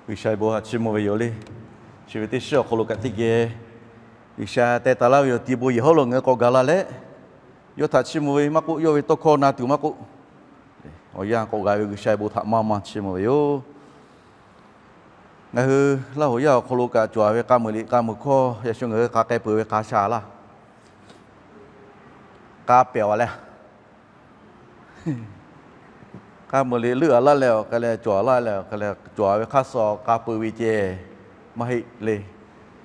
G'uiˬsha bon htaꞈ chiˇ mvuh ve yoˬ le. Chi ve teˇ shiˉ awˬ hk'aw lo kaꞈ teˇ geh G'uiˬsha teh taˍ laˇ ve awˬ ti bon yehˬ hawˉ lo ngaˬ hui k'awꞈ gaˬ la leh, yawˇ htaꞈ chiˇ mvuh ve maˇ k'oˆ, yawˇ ve tawˇ hkawˇ na tuˬ maˇ k'oˆ, awˬ yanˇ k'awꞈ g'a ve G'uiˬsha bon htaꞈ maˇ maˇ chiˇ mvuh ve yoˬ. Ngaˬ hui Laˇ hoꞈ yaˇ awˬ hk'aw lo kaꞈ cawˬ ve k'a muiˬ liꞈ k'a muiˬ hkawˇ yaꞈ shu ngaˬ hui k'a k'ai peuˬ ve k'a sha laˇ, k'a pehˬ a leh, k'a muiˬ liꞈ leuˆ a laˇ leh awˬ hk'e leh cawˬ a laˇ leh awˬ hk'e leh cawˬ ve hk'aˇ suh k'a peuˬ ve ceh maˇ heˆ le.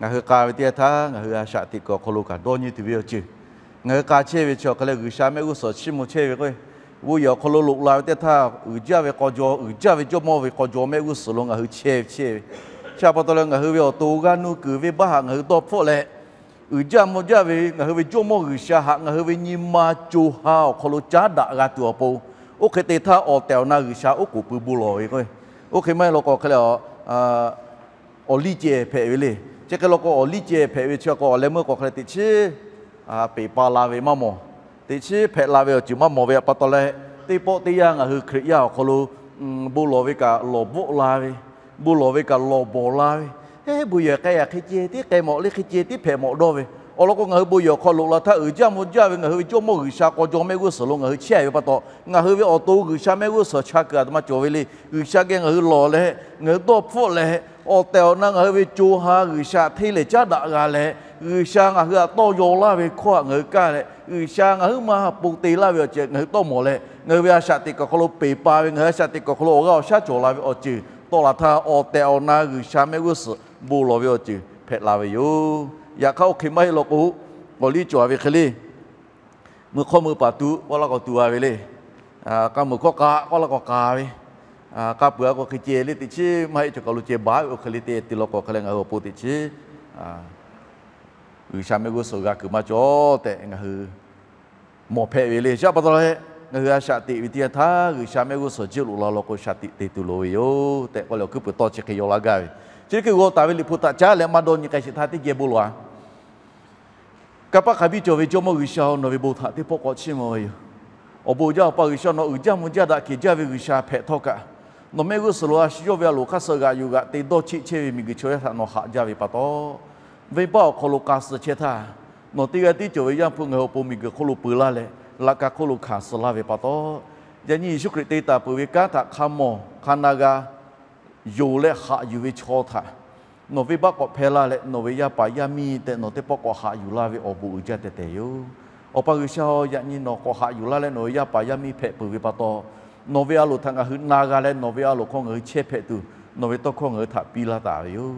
Ngaˬ hui k'a ve teˇ yanˇ htaˇ ngaˬ hui a shaꞈ teꞈ kuiˬ awˬ hk'aw lo kaꞈ dawˇ nyi tuˬ ve awˬ ceuˬ, ngaˬ hui k'a chehˇ ve chi awˬ hk'e leh G'uiˬsha mehˆ g'uˇ suhˍ chiˇ mvuh chehˇ ve k'o, bon yehˬ awˬ hk'aw lo loꞈ la ve teˇ htaˇ uiˍ jaˇ ve k'aw jaw, uiˍ jaˇ ve jawˇmawˇ ve k'aw jaw mehˆ g'uˇ suhˍ lo ngaˬ hui chehˇ ve chehˇ ve. Chi pa taw leh ngaˬ hui ve awˬ to g'aˇ nuˇ kuiˬ venˇbaˆ htaꞈ ngaˬ hui dawˇ hpfuhˆ leh, uiˍ jaˇ mvuh jaˇ ve ngaˬ hui ve Jawˇmawˇ G'uiˬsha htaꞈ ngaˬ hui ve nyi ma co ha awˬ hk'aw lo caˉ daꞈ g'a tuˬ awˬ pon, oˇ hk'e te htaˇ awˬ tehˬ awˬ na G'uiˬsha oˉ k'oˍ pui bon lawˬ ve k'o, oˇ hk'e maˇ heˆ law k'o hk'e leh awˬ liˇ ceh hpehꞈ ve le. Chi hk'e law k'o awˬ liˇ ceh hpehꞈ ve chi k'o awˬ leh meuˇ k'o hk'e leh teꞈ chiˉ peˬ pa la ve maˇ mawˬ, teꞈ chiˉ hpehꞈ la ve awˬ ceuˬ maˇ mawˬ ve pa taw leh, teˇ pawˆ teˇ yanˇ ngaˬ hui Hkriꞈ yaˇ awˬ hk'aw lo bon lawˬ ve kaꞈ lawˬ bvuhˆ la ve, bon lawˬ ve kaꞈ lawˬ bawˬ la ve, bon yehˬ k'ai yaꞈ hk'e ceh tiˉ k'ai mawˬ le, hk'e ceh tiˉ hpehꞈ mawˬ dawˇ ve. Awˬ lawn k'o ngaˬ hui bon yehˬ awˬ hk'aw loꞈ la htaˇ uiˍ jaˇ mvuh jaˇ ve ngaˬ hui ve Jawˇmawˇ G'uiˬsha k'aw jaw mehˆ g'uˇ suhˍ lo ngaˬ hui chehˇ ve pa taw, ngaˬ hui ve awˬ to G'uiˬsha mehˆ g'uˇ suhˍ chaˇ kuiˬ aˬ htoꞈ ma cawˬ ve le. G'uiˬsha geh ngaˬ hui lawˬ leh ngaˬ hui dawˇ hpfuhˆ leh, awˬ tehˬ awˬ na ngaˬ hui ve co ha G'uiˬsha hteˇ lehˬ caˉ daꞈ g'a leh, G'uiˬsha ngaˬ hui htaꞈ tawˇ yaw laˇ ve hkawˇ htaꞈ ngaˬ hui kaˇ leh, G'uiˬsha ngaˬ huiˉ ma htaꞈ pon te laˇ ve awˬ ceuˬ ngaˬ hui tawˇ mawˬ leh, ngaˬ hui ve a shaꞈ teꞈ kuiˬ awˬ hk'aw lo peˬ pa ve, ngaˬ hui a shaꞈ teꞈ kuiˬ awˬ hk'aw lo awˬ g'aˇ awˬ shaˉ cawˬ la ve awˬ ceuˬ tawˆ la htaˇ, awˬ tehˬ awˬ na G'uiˬsha mehˆ g'uˇ suhˍ bon lawˬ ve awˬ ceuˬ hpehꞈ la ve yoˬ. Yaꞈ hk'aˇ oˇ hk'e maˇ heˆ law k'o, awˬ liˇ cawˬ ve hk'e le, mui hk'awˇ mui paˍ tuˬ k'awꞈ laˇ k'awꞈ tuˬ a ve le. K'a muiˬ hkawˇ k'a k'awꞈ laˇ k'awꞈ k'a ve, k'a peuˬ a k'o hk'e ceh le, teꞈ chiˉ maˇ heˆ, cawˬ kaˬ lo ceh baˬ ve oˇ hk'e le te te law k'o hk'e leh ngaˬ hui awˬ pon teꞈ chiˉ G'uiˬsha mehˆ g'uˇ suhˍ g'a kuiˬ maˇ cawˬ tehꞈ ngaˬ hui mawˬ hpehꞈ ve le. Chi pa taw leh ngaˬ hui a shaꞈ teꞈ ve teˇ yanˇ htaˇ G'uiˬsha mehˆ g'uˇ suhˍ jiˇ loꞈ la law k'o shaꞈ teꞈ te tuˬ loˍ ve yoˬ tehꞈ k'oˆ leh awˬ hkuiˉ puiˍ tawˇ chi hk'e yaw laˇ gaˇ ve. Chi hk'e g'aw taˍ ve Liꞈ hpu htaꞈ caˉ leh maˇ dawˇ nyi k'ai sheˍ htaˇ teˇ geh bon lawˬ a. Kanˇ paˆ hk'a biˇ cawˬ ve Jawˇmawˇ G'uiˬsha-oˬ, nawˬ ve bon htaꞈ teˇ pawˆ k'awꞈ chiˇ mvuh ve yoˬ. Awˬ bon jaˇ Awˬ pa G'uiˬsha, nawˬ uiˍ jaˇ mvuh jaˇ daꞈ kehˬ jaˇ ve G'uiˬsha hpehꞈ htawˇ kaꞈ, nawˬ mehˆ g'uˇ suhˍ lo a shu yawˇ ve a loˍ hk'aˇ suh g'aꞈ yuˬ g'aꞈ te dawˇ cheˆ chehˇ ve miˬguiˬ chaw yaˇ htaꞈ nawˬ haꞈ jaˇ ve pa taw, venˇbaˆ awˬ hk'aw lo k'a suh chehˇ htaˇ, nawˬ teˇ g'aˇ tiˉ cawˬ ve Yaˇ hpu ngaˬ hui awˬ pon miˬguiˬ hk'oˆ lo peu laˇ leh, laꞈ ka hk'oˆ lo hkanˍ suh laˇ ve pa taw, yaꞈ nyi Yeˍsuˆ Hkriꞈ te taˍ peuˬ ve kanˉ htaꞈ hk'a mawˬ hk'a na g'a yonˍ leh haꞈ yuˬ ve chaw htaꞈ nawˬ venˇbaˆ k'awꞈ hpehˇ laˇ leh, nawˬ ve yaˇ paˍ yaˇ miˇ tehꞈ nawˬ teˇ pawˆ k'awꞈ haꞈ yuˬ laˇ ve awˬ bon uiˍ jaˇ tehˬ tehˬ yoˬ. Awˬ pa G'uiˬsha-oˬ, yaꞈ nyi nawˬ k'awꞈ haꞈ yuˬ laˇ leh nawˬ ve yaˇ paˍ yaˇ miˇ hpehꞈ peuˬ ve pa taw, nawˬ ve a loˍ htaꞈ ngaˬ hui na g'a leh nawˬ ve a loˍ hk'aw ngaˬ hui chehˇ hpehꞈ tuˬ, nawˬ ve tawˇ hkawˇ ngaˬ hui htaꞈ piˇ laˇ taˍ ve yoˬ.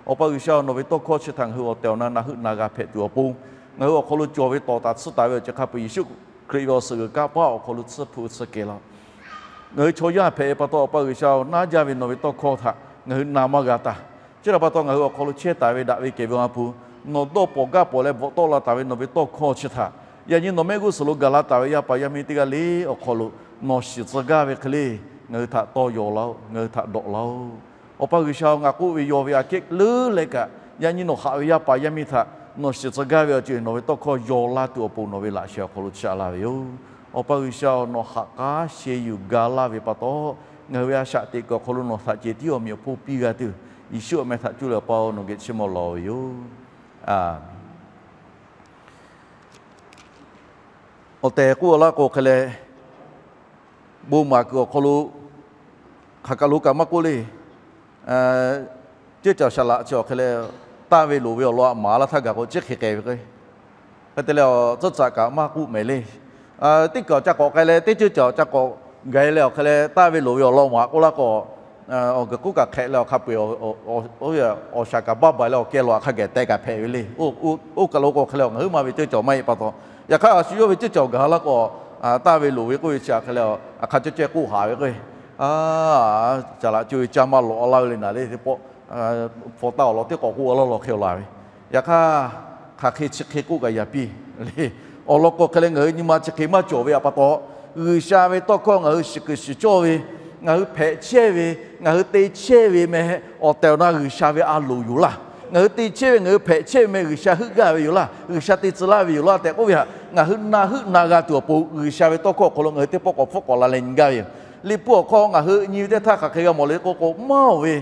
Awˬ pa G'uiˬsha-oˬ, nawˬ ve tawˇ hkawˇ chi htaꞈ ngaˬ hui awˬ tehˬ awˬ na na heuˆ na g'a hpehꞈ tuˬ awˬ pon, ngaˬ hui awˬ hk'aw lo cawˬ ve tawˍ taˍ tsuhˇ taˍ ve awˬ ceuˬ hk'a peu-eˬ Yeˍsuˆ Hkriꞈ ve awˬ suhˍ g'uiˬ kanˇ paˆ awˬ hk'aw lo tsuhˇ hpu tsuhˇ kehˬ laˇ. Ngaˬ hui chaw yaˇ hpehꞈ ve pa taw, Awˬ pa G'uiˬsha-oˬ, naˉ jaˇ ve nawˬ ve tawˇ hkawˇ htaꞈ ngaˬ hui na maˇ g'a taˍ. Chi htaꞈ pa taw, ngaˬ hui awˬ hk'aw lo chehˇ taˍ ve daꞈ ve kehˬ ve Awˬ ha hpu, nawˬ dawˇ pawˍ gaˇ pawˍ leh bvuhꞈ tawˆ la taˍ ve nawˬ ve tawˇ hkawˇ chi htaꞈ, yaꞈ nyi nawˬ mehˆ g'uˇ suhˍ lo gaˬ la taˍ ve yaˇ paˍ yaˇ miˇ teˇ g'aˇ le awˬ hk'aw lo nawˬ shiˍ tcuh gaˇ ve hk'e le, ngaˬ hui htaꞈ tawˇ yaw laˇ-oˆ, ngaˬ hui htaꞈ dawꞈ laˇ-oˆ. Awˬ pa G'uiˬsha-oˬ, ngaˬ k'oˆ ve yaw ve aꞈ kehˉ leuˉ leh kaꞈ, yaꞈ nyi nawˬ haꞈ ve yaˇ paˍ yaˇ miˇ htaꞈ nawˬ shiˍ tcuh gaˇ ve awˬ ceuˬ nawˬ ve tawˇ hkawˇ yaw laˇ tuˬ awˬ pon nawˬ ve laꞈ sheh awˬ hk'aw lo chaꞈ laˇ ve yoˬ. Awˬ pa G'uiˬsha-oˬ, nawˬ haꞈ k'aˉ sheh yuˬ ga laˇ ve pa taw, ngaˬ hui ve a shaꞈ teꞈ kuiˬ awˬ hk'aw lo nawˬ htaꞈ ceh tiˉ awˬ meꞈ awˬ hponˇ piˇ g'a tuˬ, Yeˍsuˆ awˬ meh htaꞈ cuˇ leh Awˬ pa-oˬ, nawˬ geh chiˇ mvuh lawˬ ve yoˬ. Aˬ, awˬ tehˬ k'oˆ laˇ k'o hk'e leh, bon maˍ kuiˬ awˬ hk'aw lo hk'aˬ kaˬ lo kaꞈ maˇ k'oˆ le. Ceuˇ caˬ saˍ laꞈ chi awˬ hk'e leh, taˇ ve loˍ ve awˬ lawn aꞈ maˍ laˇ htaˇ gaˬ k'o, ciˉ hk'e k'ai ve k'o, hk'e te leh, tcuhˇ caꞈ kaꞈ maˇ k'oˆ mehˍ le. Teˇ kaˬ ca k'awꞈ k'ai leh, teˇ ceuˇ caˬ ca k'awꞈ gaˬ leh awˬ hk'e leh, taˇ ve loˍ ve awˬ lawn maˍ k'oˆ laˇ k'o, awˬ guiˬ k'oˆ kaꞈ hk'ehꞈ leh awˬ hk'a peu-eˬ awˬ shaˍ kaꞈ baˇ baˬ leh awˬ keh lo aꞈ hk'a gaˬ teh kaꞈ hpehꞈ ve le. Oˇ kaˬ lo k'o hk'e leh, ngaˬ huiˉ ma ve ceuˇ caˬ maˇ heˆ pa taw, yaꞈ hk'aˇ a shu yawˇ ve ceuˇ caˬ gaˬ laˇ k'o, taˇ ve loˍ ve k'oˆ ve chi hk'e leh, aˬ hk'a cawˇ cawˇ k'oˆ haꞈ ve k'o, caˬ laꞈ co ve caˇ maˇ lawꞈ laˇ ve le naˍ le, teˇ pawˆ hpaw taˇ awˬ lawn teˇ k'awꞈ k'oˆ laˇ law hk'e laˬ ve. Yaꞈ hk'aˇ, hk'aˬ hk'e chi hk'e k'oˆ kaꞈ yaꞈ piˇ le. Awˬ lawn k'o hk'e leh, ngaˬ hui nyi ma chi hk'e maˇ cawˬ ve aꞈ pa taw, G'uiˬsha ve tawˇ hkawˇ ngaˬ hui shiˍ kuiˬ shiˍ cawˇ ve, ngaˬ hui hpehꞈ chehˇ ve, ngaˬ hui te chehˇ ve meh, awˬ tehˬ awˬ na G'uiˬsha ve a loˍ yoˬ laˇ. Ngaˬ hui te chehˇ ve, ngaˬ hui hpehꞈ chehˇ ve meh G'uiˬsha heuˆ gaˇ ve yoˬ laˇ, G'uiˬsha te tcuh laˇ ve yoˬ laˇ tehꞈ k'oˆ ve htaꞈ ngaˬ hui na heuˆ na g'a tuˬ awˬ pon, G'uiˬsha ve tawˇ hkawˇ awˬ hk'aw lo ngaˬ hui teˇ pawˆ k'awꞈ hpfuhˆ k'awꞈ la leh nyi gaˇ ve yoˬ. Liꞈ hpu awˬ hk'aw ngaˬ hui nyi ve teˇ htaˇ hk'aˬ hk'e g'a mawˬ le k'o k'o, maˇ oˬ ve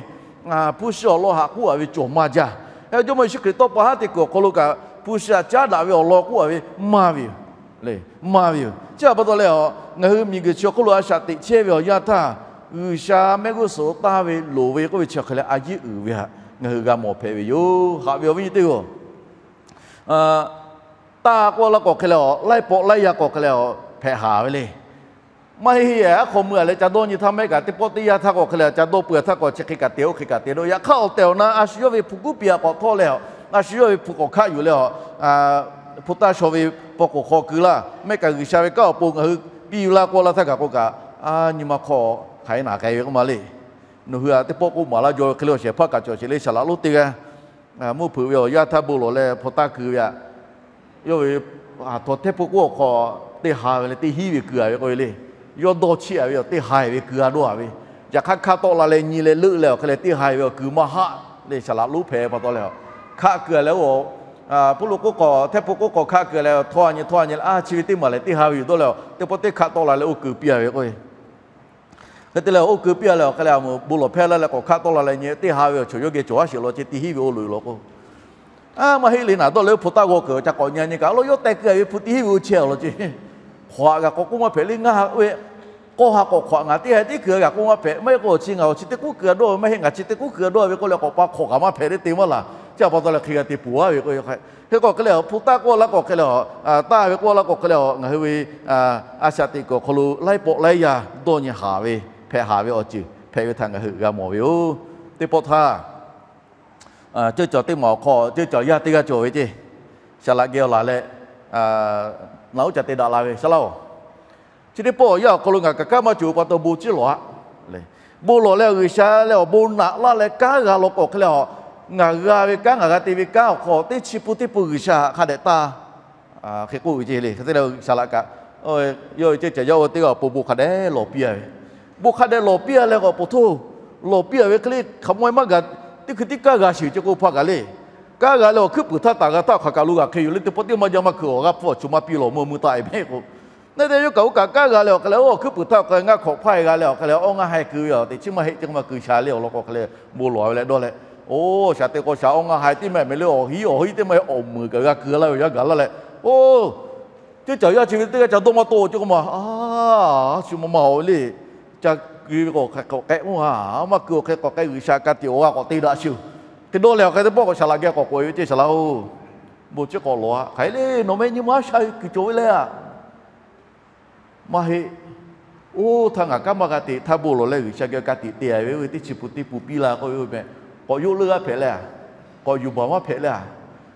hpu shi awˬ lawn haꞈ k'oˆ a ve cawˬ maˇ jaˇ. Jawˇmawˇ Yeˍsuˆ Hkriꞈ tawˇ pa haˉ te kuiˬ awˬ hk'aw lo kaꞈ hpu shi haꞈ caˉ daꞈ ve awˬ lawn k'oˆ a ve maˇ ve yoˬ. Maˇ ve yoˬ. Chi htaꞈ pa taw leh a, ngaˬ hui miˬguiˬ chi awˬ hk'oˆ lo a shaꞈ teꞈ chehˇ ve awˬ yanˇ htaˇ, G'uiˬsha mehˆ g'uˇ suhˍ taˇ ve loˍ ve k'oˆ ve chi awˬ hk'e leh a yeˇ uiˍ ve htaꞈ ngaˬ hui g'a mawˬ hpehꞈ ve yoˬ. Haꞈ ve awˬ viˉ nyi teˇ hpaˍ-oˬ, taˇ k'oˆ laˇ k'o hk'e leh a, laiˉ pawˆ laiˉ yaˇ k'o hk'e leh a, hpehꞈ haˍ ve le. Maˇ heˆ, aˉ hk'aw mui a leh ca dawˇ nyi htaˇ mehˆ kaꞈ teˇ pawˆ teˇ yanˇ htaˇ k'o hk'e leh ca dawˇ peuˬ htaˇ k'o chi hk'e kaꞈ te, oˇ hk'e kaꞈ te dawˇ. Yaꞈ hk'aˇ awˬ tehˬ awˬ na a shu yawˇ ve hpu kuˉ piˇ a k'awꞈ htawˇ leh a, a shu yawˇ ve hpu k'awꞈ hkaˆ yuˬ leh a, hpu taˇ shaw ve paw k'oˍ hk'aw keu laˇ. Mehˆ kaꞈ G'uiˬsha ve kanˉ awˬ pon ngaˬ hui piˇ laˇ k'oˆ laˇ htaˇ kaꞈ k'o kaꞈ, a nyi ma hk'aw hk'aˬ hk'e naˬ k'ai ve k'oˆ ma le. Nawˬ hui a teˇ pawˆ k'oˆ maˍ laˇ jaw ve hk'e le awˬ shehˍ hpaˇ kaꞈ cawˬ sheˍ le. Saˍ laꞈ lonˉ teˇ g'aˇ, mvuhˇ hpeuꞈ ve awˬ yanˇ htaˇ bon lawˬ leh hpu taˇ keu ve aꞈ. Yawˇ ve aˬ htaw hteˇ hpu k'oˆ awˬ hk'aw teˇ ha ve leh teˇ hinˉ ve keu a ve k'oˆ ve le. Yawˇ dawˇ chiˇ a ve awˬ teˇ ha ve keu a dawˇ a ve. Yaꞈ hk'aˇ hkaˆ tawˆ la leh nyi leh leuˆ leh awˬ hk'e leh teˇ ha ve awˬ keu maˇ haˆ le. Saˍ laꞈ lonˉ hpehꞈ pa taw leh a, hkaˆ keu a leh oˇ, phuˇ lo k'oˆ k'o hteˇ hpu k'oˆ k'o hkaˆ keu a leh htawˇ a nyi htawˇ a nyi leh a chi ve teˇ maˬ lehˬ teˇ ha ve yuˬ dawˇ leh a, teˇ pawˆ teˇ hkaˆ tawˆ la leh oˇ keu piˇ a ve k'o Hk'e te leh oˇ keu piˇ a leh awˬ hk'e leh a, bon lawˬ hpehˇ laˇ leh k'awꞈ hkaˆ tawˆ la leh nyi teˇ ha ve awˬ chawˬ yawˇ geh cawˬ a sheˍ law ce teˇ hinˉ ve oˇ loꞈ e law k'o, a maˇ heˆ le naˍ dawˇ leh oˇ hpu taˇ g'aw kuiˬ ca k'awꞈ nyi nyi kaꞈ a law yawˇ teh keu a ve hpu teˇ hinˉ ve oˇ chehˇ a law ce. Hk'awꞈ g'a k'awꞈ k'oˆ maˇ hpehꞈ le. Ngaˬ ve k'aw ha k'awꞈ hk'awꞈ ngaˬ teˇ ha teˉ keu g'a k'oˆ maˇ hpehꞈ. Maˇ heˆ k'o chi ngaˬ awˬ chi teˇ k'oˆ keu a dawˇ ve maˇ heˆ, ngaˬ chi teˇ k'oˆ keu a dawˇ ve k'oˆ leh k'awꞈ pa hk'awꞈ kaꞈ maˇ hpehꞈ le te maˇ laˬ. Chi a pa taw leh hk'e g'a te poˬ a ve k'o, hk'e k'o hk'e leh a hpu taˇ k'oˆ laˇ k'o hk'e leh a, taˇ ve k'oˆ laˇ k'o hk'e leh a, ngaˬ hui ve a shaꞈ teꞈ kuiˬ awˬ hk'aw lo laiˉ pawˆ laiˉ yaˇ dawˇ nyi haˍ ve, hpehꞈ haˍ ve awˬ ceuˬ hpehꞈ ve htaꞈ ngaˬ hui g'a mawˬ ve yoˬ. Teˇ pawˆ htaˇ, ceuˇ cawˬ teˇ maˬ awˬ hk'aw ceuˇ cawˬ yaˇ teˇ g'aˇ cawˬ ve ceˇ. Saˍ laꞈ geh awˬ laˬ leh, naˬ uˉ ca te daꞈ la ve, Saˍ laꞈ-oˬ, chi teˇ pawˆ awˬ yanˇ awˬ hk'aw lo ngaˬ kaꞈ kanˉ maˇ cawˬ pa taw bon ciˇ lawˬ a. Bon lawˬ leh G'uiˬsha leh awˬ bon naꞈ laˇ leh kanˉ g'a law k'o hk'e leh a, ngaˬ g'a ve kanˉ, ngaˬ g'a te ve kanˉ awˬ hk'aw teˇ chi pun teˇ pun G'uiˬsha hk'a dehꞈ taˇ hk'e k'oˆ ve ceˇ le. Hk'e te leh Saˍ laꞈ kaꞈ, yawˇ ve ceuˇ cawˬ yaˇ oˇ teˇ g'aˇ awˬ pon bon hk'a dehꞈ lawˬ piˇ a ve, bon hk'a dehꞈ lawˬ piˇ a leh k'awꞈ poˬ htoˇ, lawˬ piˇ a ve hk'e le hk'aˬ mawˇ maˇ gaˬ, teˇ hkui tiˉ kanˉ g'a sheˍ ce k'o hpaˇ kaꞈ le. Kanˉ g'a leh awˬ hkuiˉ puiˍ htaˇ taˍ g'a htaˇ hk'aˬ kaꞈ lo g'a hk'e yoˬ le. Teˇ pawˆ teˇ maˇ jaˇ maˇ keu awˬ g'aˇ hpfuhˇ awˬ cu maˇ piˇ lawˬ meuˇ meuˇ taˆ e mehˆ k'o, naˉ te yawˇ kaꞈ oˇ kaꞈ kanˉ g'a leh awˬ hk'e leh oˇ awˬ hkuiˉ puiˍ htaˇ awˬ hk'e leh ngaˇ hk'awꞈ hpaˇ e g'a leh awˬ hk'e leh awˇ ngaˇ ha e keu ve a teꞈ chi maˇ heˆ ce k'o maˇ keu sha le awˬ lawn k'o hk'e leh bon lawˬ ve leh dawˇ leh, oˇ shaˍ te k'o shaˍ awˇ ngaˇ ha e teˇ maˇ heˆ meh le awˬ hiˉ awˬ hiˉ teˇ maˇ heˆ awˬ meunˍ kaꞈ g'a keu laˇ ve yaˇ gaˬ laˇ leh, oˇ ceuˇ cawˬ yaˇ chi ve teˇ g'aˇ ca dawˇ maˇ taw ce k'o ma, a shu maˇ maˇ awˬ le, ca keu ve k'o hk'e k'awꞈ k'ehˆ oˇ ha, maˇ keu awˬ hk'e k'awꞈ k'ehˆ G'uiˬsha ka tiꞈ awˬ g'a k'awꞈ te daꞈ sheˍ. Hk'e dawˇ leh awˬ hk'e teˇ pawˆ k'o Saˍ laꞈ geh k'awꞈ k'oꞈ e ve ceˇ, Saˍ laꞈ-oˬ, bon ciˉ k'awꞈ lawˬ a. Hk'aˬ hk'e le nawˬ meh nyi ma a shaˍ kuiˬ cawˬ ve le a. Maˇ heˆ. Oˇ htaˇ ngaˬ kanˉ maˇ g'a te htaˇ bon lawˬ leh G'uiˬsha geh ka tiꞈ te a ve, oˇ ve teˇ chi pun teˇ pun piˇ laˇ k'oˆ ve oˇ ve meh, k'awꞈ yoˇ leuˆ g'aˇ hpehꞈ le a, k'awꞈ yuˬ baˬ maˇ hpehꞈ le a.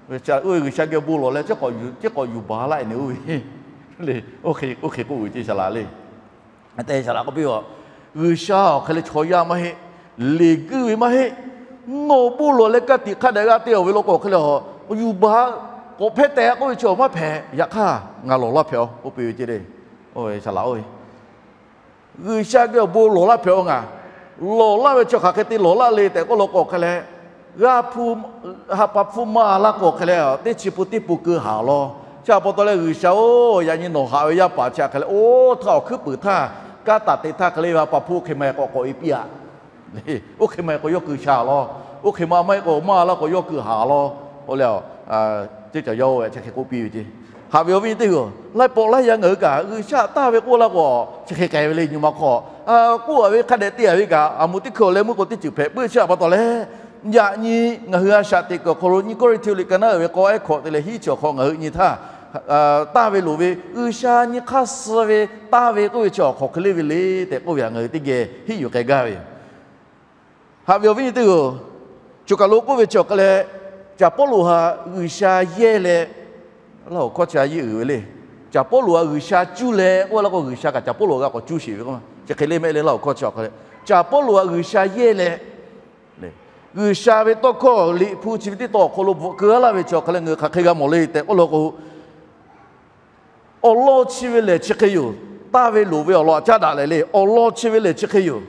Oˇ ve G'uiˬsha geh bon lawˬ leh chi k'awꞈ yuˬ baˬ laˇ e ne oˇ ve le. Oˇ hk'e k'oˆ ve ceˇ Saˍ laꞈ le. Te Saˍ laꞈ k'oˆ piˇ a, G'uiˬsha awˬ hk'e leh chaw yaˇ maˇ heˆ, leˬ guiˇ ve maˇ heˆ. Nawˬ bon lawˬ leh ka tiꞈ hk'a dehꞈ g'a te awˬ ve law k'o hk'e leh a, yuˬ baˬ k'awꞈ hpehˇ tehꞈ k'oˆ ve chi awˬ maˇ hpehꞈ. Yaꞈ hk'aˇ ngaˬ lawˬ laˇ hpehꞈ a k'oˆ piˇ ve ceˇ le. Saˍ laꞈ-oˬ, G'uiˬsha geh awˬ bon lawˬ laˇ hpehꞈ a, ngaˬ lawˬ laˇ ve chi hk'aˬ hk'e te lawˬ laˇ le tehꞈ k'oˆ law k'o hk'e leh, g'a hpu, ha pa hpfuhˇ maˇ laˇ k'o hk'e leh teˇ chi pun teˇ pun keu haˍ law. Chi a pa taw leh G'uiˬsha-oˬ, yaꞈ nyi nawˬ haꞈ ve yaˇ paˍ chi hk'e leh oˇ htaˇ awˬ hkuiˉ puiˍ htaˇ, kanˉ taˍ te htaˇ hk'e le ve ha pa hpfuhˇ oˇ hk'e ma e k'awꞈ k'awꞈ e piˇ a. Oˇ hk'e ma e k'o yawˇ keu sha law. Oˇ hk'e ma maˇ heˆ k'o maˇ laˇ k'o yawˇ keu haˍ law. Oˇ leh a, ceuˇ cawˬ yaˇ-oˬ, chi hk'e k'oˆ piˇ ve ceˇ. Haꞈ ve awˬ viˉ nyi teˇ hpaˍ-oˬ, laiˉ pawˆ laiˉ yaˇ ngaˬ hui kaꞈ G'uiˬsha taˇ ve k'oˆ laˇ k'o chi hk'e k'ai ve le nyi ma hk'aw, k'oˆ a ve hk'a dehꞈ te a ve kaꞈ a moˍ teˇ hkui awˬ leh meuˇ k'o teˇ ceuˬ hpehꞈ puiˉ chi a pa taw leh, yaꞈ nyi ngaˬ hui a shaꞈ teꞈ kuiˬ awˬ hk'aw lo nyi Kawˇrenˍhtuˆ liꞈ ka naˉ uiˍ ve k'awˇ ehˉ hkawꞈ te leh hiˉ chi awˬ hk'aw ngaˬ hui nyi htaˇ, taˇ ve loˍ ve G'uiˬsha nyi hk'aˇ suh ve taˇ ve k'oˆ ve chi awˬ hk'aw hk'e le ve le tehꞈ k'oˆ ve htaꞈ ngaˬ hui teˇ geh hiˉ yuˬ k'ai gaˇ ve yoˬ. Haꞈ ve awˬ viˉ nyi teˇ hpaˍ-oˬ, choˬ kaˬ lo k'oˆ ve chi awˬ hk'e leh, Caˍ Pawˇluꞈ htaꞈ G'uiˬsha yehˇ leh, Laˇ hoꞈ hkawˇ chi a yeˇ uiˍ ve le. Caˍ Pawˇluꞈ htaꞈ G'uiˬsha cuˇ leh k'oˆ laˇ k'o, G'uiˬsha kaꞈ Caˍ Pawˇluꞈ g'a k'awꞈ cuˇ sheˍ ve k'o, chi hk'e le mehˆ le Laˇ hoꞈ hkawˇ chi awˬ hk'e leh, Caˍ Pawˇluꞈ htaꞈ G'uiˬsha yehˇ leh, G'uiˬsha ve tawˇ hkawˇ Liꞈ hpu chi ve teˇ tawn awˬ hk'aw lo bvuhꞈ keu laˇ ve chi awˬ hk'e leh ngaˬ hui hk'aˬ hk'e g'a mawˬ le tehꞈ k'oˆ law k'o, awˬ lawn chi ve lehˬ chi hk'e yoˬ. Taˇ ve loˍ ve awˬ lawn htaꞈ caˉ daꞈ leh le, awˬ lawn chi ve lehˬ chi hk'e yoˬ.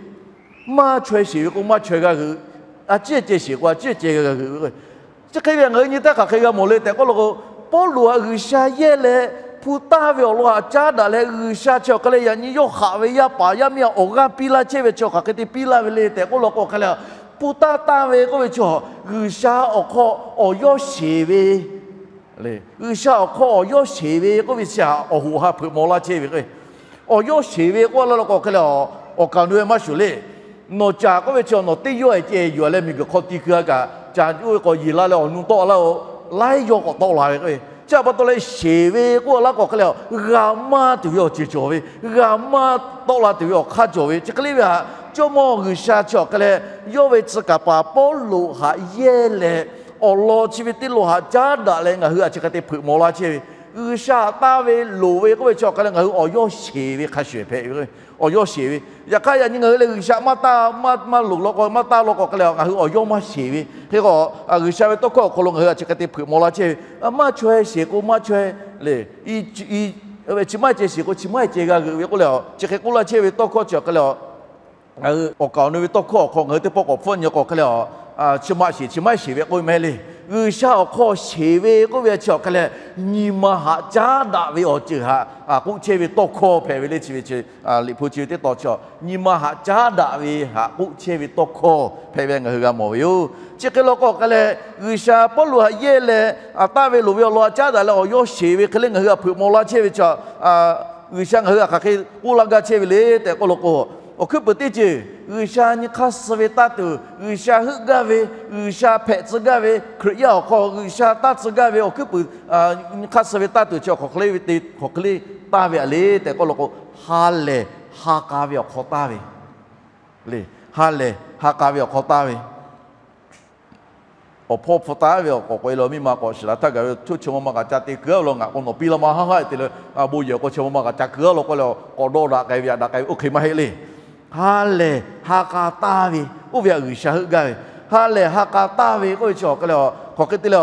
Maˇ chaweh sheˍ ve k'o maˇ chaweh g'a g'euꞈ, a ciˉ ceh sheˍ k'o a ciˉ ceh g'a g'euꞈ ve k'o, chi hk'e ve ngaˬ hui nyi htaˇ hk'aˬ hk'e g'a mawˬ le tehꞈ k'oˆ law k'o, Pawˇluꞈ htaꞈ G'uiˬsha yehˇ leh, hpu taˇ ve awˬ lawn htaꞈ caˉ daꞈ leh G'uiˬsha chi awˬ hk'e leh yaꞈ nyi yawˇ haꞈ ve yaˇ paˍ yaˇ miˇ htaꞈ awˬ g'aˇ piˇ laˇ chehˇ ve chi hk'aˬ hk'e te piˇ laˇ ve le tehꞈ k'oˆ law k'o hk'e leh, Pun taˇ taˇ ve k'oˆ ve chi, G'uiˬsha awˬ hk'aw awˬ yawˇ sheˍ ve, G'uiˬsha awˬ hk'aw awˬ yawˇ sheˍ ve k'oˆ ve chi htaꞈ awˬ hoꞈ ha hpeuꞈ maw laˇ chehˇ ve k'o, awˬ yawˇ sheˍ ve k'oˆ laˇ law k'o hk'e leh, awˬ kaˍ nu ve maˇ shuˍ le. Nawˬ caˍ k'oˆ ve chi nawˬ teˇ yawˇ ehˍ ceh yuˬ leh miˬguiˬ hk'aw ti keu a kaꞈ, caˍ oˇ ve k'awꞈ yeˬ la leh awˬ nu tawˆ laˇ-oˬ, laiˉ yawˇ k'awꞈ tawˆ la ve k'o, chi htaꞈ pa taw leh sheˍ ve k'oˆ laˇ k'o hk'e leh, g'a maˇ tuˬ ve awˬ ceuˬ cawˬ ve, g'a maˇ tawˆ la tuˬ ve awˬ hk'aˇ cawˬ ve chi hk'e le ve htaꞈ Jawˇmawˇ G'uiˬsha chi awˬ hk'e leh, yawˇ ve tcuh kaˍ paˍ Pawˇluꞈ htaꞈ yehˇ leh, awˬ lawn chi ve teˇ lawn htaꞈ caˉ daꞈ leh ngaˬ hui a chi hk'e te hpeuꞈ maw laˇ chehˇ ve, G'uiˬsha htaꞈ taˇ ve loˍ ve k'oˆ ve chi awˬ hk'e leh ngaˬ hui awˬ yawˇ sheˍ ve hk'a shuˍ hpehꞈ ve, awˬ yawˇ sheˍ ve. Yaꞈ hk'aˇ yaꞈ nyi ngaˬ hui leh G'uiˬsha maˇ taˇ, maˇ loˍ law k'o, maˇ taˇ law k'o hk'e leh ngaˬ hui awˬ yawˇ maˇ sheˍ ve hk'e k'o, G'uiˬsha ve tawˇ hkawˇ awˬ hk'aw lo ngaˬ hui a chi hk'e te hpeuꞈ maw laˇ chehˇ ve, maˇ chaweh sheˍ k'o maˇ chaweh le, chi maˇ ceh sheˍ k'o chi maˇ ceh g'a g'euꞈ ve k'oˆ leh, chi hk'e k'oˆ laˇ chehˇ ve tawˇ hkawˇ chi awˬ hk'e leh, ngaˬ hui awˬ kaˍ awˬ nu ve tawˇ hkawˇ awˬ hk'aw ngaˬ hui teˇ pawˆ k'awꞈ hpfuhˆ nyi k'o hk'e leh, chi maˇ sheˍ chi maˇ sheˍ ve k'oˆ ve maˇ heˆ le. G'uiˬsha awˬ hk'aw sheˍ ve k'oˆ ve chi awˬ hk'e leh, nyi ma htaꞈ caˉ daꞈ ve awˬ ceuˬ htaꞈ k'oˆ chehˇ ve tawˇ hkawˇ hpehꞈ ve le. Chi ve chi, Liꞈ hpu chi ve teˇ tawn chi, nyi ma htaꞈ caˉ daꞈ ve htaꞈ k'oˆ chehˇ ve tawˇ hkawˇ hpehꞈ ve ngaˬ hui g'a mawˬ ve yoˬ. Chi hk'e law k'o hk'e leh, G'uiˬsha Pawˇluꞈ htaꞈ yehˇ leh, a, taˇ ve loˍ ve awˬ lawn htaꞈ caˉ daꞈ leh awˬ yawˇ sheˍ ve hk'e le ngaˬ hui htaꞈ hpeuꞈ maw laˇ chehˇ ve chi, G'uiˬsha ngaˬ hui htaꞈ hk'aˬ hk'e k'oˆ laˇ gaˇ chehˇ ve le tehꞈ k'oˆ law k'o, awˬ hkuiˉ puiˍ teˇ ceuˬ G'uiˬsha nyi hk'aˇ suh ve taˇ tuˬ, G'uiˬsha heuˆ gaˇ ve, G'uiˬsha hpehꞈ tcuh gaˇ ve, Hkriꞈ yaˇ awˬ hk'aw G'uiˬsha taˇ tcuh gaˇ ve awˬ hkuiˉ puiˍ, nyi hk'aˇ suh ve taˇ tuˬ chi awˬ hk'aˬ hk'e le ve te, hk'aˬ hk'e le taˇ ve a le tehꞈ k'oˆ law k'o, ha lehˬ ha k'a ve awˬ hk'aw taˇ ve le. Ha lehˬ ha k'a ve awˬ hk'aw taˇ ve. Awˬ hpawˇ hpu taˍ ve awˬ k'awꞈ k'oꞈ e la miˇ ma k'awꞈ shiˍ la htaˇ gaˬ ve, Choˇ chi ma ma kaꞈ ca te kuiˬ a law, ngaˬ k'o nawˬ piˇ la ma haˉ haˉ te leh, bon yehˬ k'o chi ma ma kaꞈ ca kuiˬ a law k'oˆ leh, k'awꞈ dawˇ daꞈ k'ai ve yaꞈ daꞈ k'ai ve oˇ hk'e maˇ heˆ le. Ha lehˬ ha k'a taˇ ve, oˇ ve htaꞈ G'uiˬsha heuˆ gaˇ ve. Ha lehˬ ha k'a taˇ ve k'oˆ ve chi awˬ hk'e leh, hk'aˬ hk'e te leh,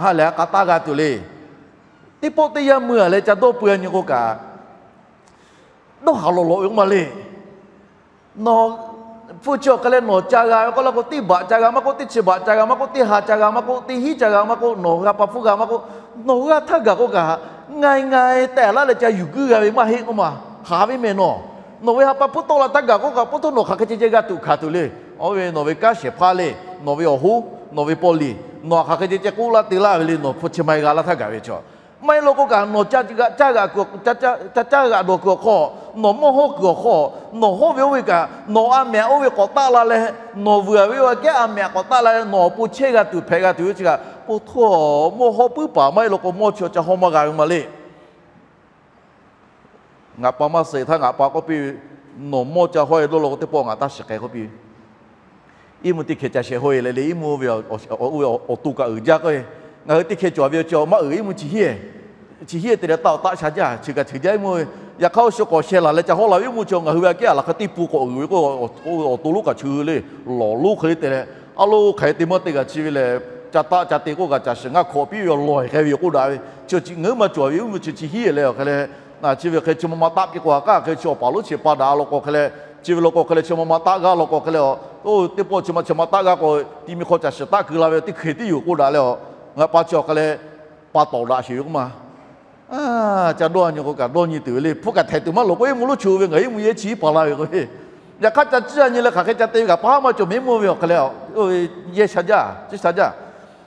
ha lehˬ ha k'a taˇ g'a tuˬ le. Teˇ pawˆ teˇ yanˇ mui a leh ca dawˇ pui a nyi k'o kaꞈ, dawˇ haˍ lawˬ lawꞈ ve k'oˆ ma le. Nawˬ hpu chi awˬ hk'e leh nawˬ ca g'a ve k'oˆ laˇ k'o, teˇ baꞈ ca g'a maˇ k'oˆ, teˇ chi baꞈ ca g'a maˇ k'oˆ, teˇ ha ca g'a maˇ k'oˆ, teˇ hinˉ ca g'a maˇ k'oˆ, nawˬ g'a pa hpfuhˇ g'a maˇ k'oˆ, nawˬ g'a htaˇ gaˬ k'oˆ kaꞈ, ngai ngai tehˬ laˇ leh ca yuˬ guiˇ g'a ve maˇ heˆ k'oˆ ma. Haˍ ve mehˬ nawˬ, nawˬ ve ha pa hpfuhˇ tawˆ la htaˇ gaˬ k'oˆ kaꞈ, pawˇ htawˇ nawˬ hk'aˬ hk'e ceh ceh g'a tuꞈ hkanˍ tuˬ le. Oˇ ve nawˬ ve kanˉ shehˍ hpaˇ le, nawˬ ve awˬ hoˉ, nawˬ ve paw liˍ, nawˬ hk'aˬ hk'e ceh ceh k'oˆ laˇ te laˇ ve le, nawˬ hpu chi ma e g'a laˇ htaˇ gaˬ ve chaw maˇ heˆ law k'oˆ kaꞈ, nawˬ ca g'a, ca g'a dawˬ kuiˬ awˬ hk'aw, nawˬ mawˇ hawˉ kuiˬ awˬ hk'aw, nawˬ hawˉ ve oˇ ve kaꞈ nawˬ a mehꞈ oˇ ve k'awꞈ taˆ la leh, nawˬ vuiˬ a ve oˇ ve kehˉ a mehꞈ k'awꞈ taˆ la leh, nawˬ awˬ pon chehˇ g'a tuˬ hpehꞈ g'a tuˬ ve chi kaꞈ, po htawˇ mawˇ hawˉ puiˉ paˍ maˇ heˆ law k'o, mawˇ chi awˬ ca hawˇ maˇ g'a ve ma le. Ngaˬ pa maˇ suh htaˇ ngaˬ pa k'oˆ piˇ ve, nawˬ mawˇ ca hawˇ e dawˇ law k'o, teˇ pawˆ ngaˬ taˇ shiˍ k'ai k'oˆ piˇ ve. Iˉ mvuhˇ teˇ hkeh ca sheh hawˇ e leh le, iˉ mvuhˇ ve awˬ to kaꞈ uiˍ jaˇ k'o, ngaˬ hui teˇ hkeh cawˬ ve awˬ cawˬ maˇ uiˍ, iˉ mvuhˇ chi hiˉ, chi hiˉ te leh taˇ awˬ taˆ sha jaˇ, chi kaꞈ ceuˬ jaˇ iˉ mvuhˇ ve. Yaꞈ hk'aˇ oˇ shu k'awꞈ sheh laˬ leh ca hawˇ la ve iˉ mvuhˇ chi ngaˬ hui ve aꞈ kehˉ a laˬ hk'e teˇ pun k'awꞈ uiˍ ve k'o, awˬ to lonˉ kaꞈ cheu le, lawˬ lonˉ hk'e le te leh, a lo hk'aˬ hk'e te maˇ te kaꞈ chi ve lehˬ, ca taˆ ca te k'oˆ kaꞈ caˬ shiˍ ngaˇ hkawꞈ piˇ ve awˬ lawn hk'e ve yoˬ k'oˆ daꞈ ve. Chi ngaˬ hui maˇ cawˬ ve iˉ mvuhˇ chi chi hiˉ leh awˬ hk'e leh, chi ve hk'e chi ma ma taˆ piˇ k'o, a k'aˉ hk'e chi awˬ paˍ lonˉ chi pa daꞈ a law k'o hk'e leh, chi ve law k'o hk'e leh chi ma ma taˆ g'a law k'o hk'e leh, oˇ teˇ pawˆ chi ma chi ma taˆ g'a k'o, ti mi hk'aw caˬ shiˍ taˆ keu la ve teˇ hkeh tiˉ yoˬ k'oˆ daꞈ leh, ngaˬ pa chi awˬ hk'e leh pa tawˍ daꞈ sheˍ ve k'oˆ ma. Ca dawˇ nyi k'o kaꞈ dawˇ nyi tuˬ ve le. Hpu kaꞈ htaiˍ tuˬ maˇ loˍ k'o, iˉ mvuhˇ lonˉ chu ve ngaˬ iˉ mvuhˇ yehˇ chi iˉ paˍ la ve k'o, yaꞈ hk'aˇ ca ciˇ a nyi leh hk'aˬ hk'e ca te ve kaꞈ pa haˉ maˇ cawˬ mehˍ iˉ mvuhˇ ve awˬ hk'e leh, yehˇ sha jaˇ, ciˇ sha jaˇ.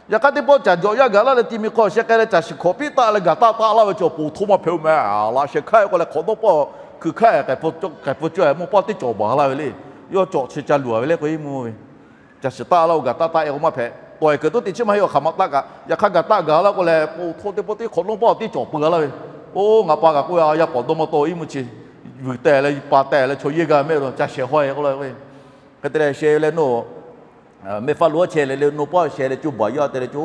Yaꞈ hk'aˇ teˇ pawˆ caˬ jawꞈ yaˇ gaˬ laˇ leh ti mi hk'aw sheh k'ai leh caˬ shiˍ hkawꞈ piˇ taˆ leh gaˬ taˆ taˆ laˇ ve chaw po htawˇ maˇ hpehꞈ-o meh. Laꞈ sheh hk'aˇ k'o leh hk'awꞈ dawˇ pawˆ hkui hk'aˇ k'ai hpu cawˇ a mawˇ paˇ teˇ cawˬ baˬ laˇ ve le. Yawˇ cawꞈ chi ca luˬ a ve le k'o iˉ mvuhˇ ve Caˬ shiˍ taˆ laˇ-o, gaˬ taˆ taˆ-e k'o maˇ hpehꞈ. Tawˍ-e kuiˬ toˉ teꞈ chiˉ maˇ heˆ, awˬ hk'aˬ ma taˆ kaꞈ. Yaꞈ hk'aˇ gaˬ taˆ gaˬ laˇ k'o leh, po htawˇ teˇ pawˆ teˇ hk'awꞈ nawˇ pawˆ teˇ cawˬ peuˬ laˇ ve. Oˇ, ngaˬ pa kaꞈ k'oˆ ve, Yaˇ paˍ dawˇ maˇ tawˆ, iˉ mvuhˇ chi vuiˬ tehˬ leh pa tehˬ leh chaw yehˇ g'a mehˆ lo, caˬ shehˍ hawˇ-e k'oˆ laˇ ve. Hk'e te leh sheh leh nawˇ, mehˆ faˉ lo aˉ chehˇ leh le, nawˇ pawˆ sheh leh co baˬ yaˇ te leh co,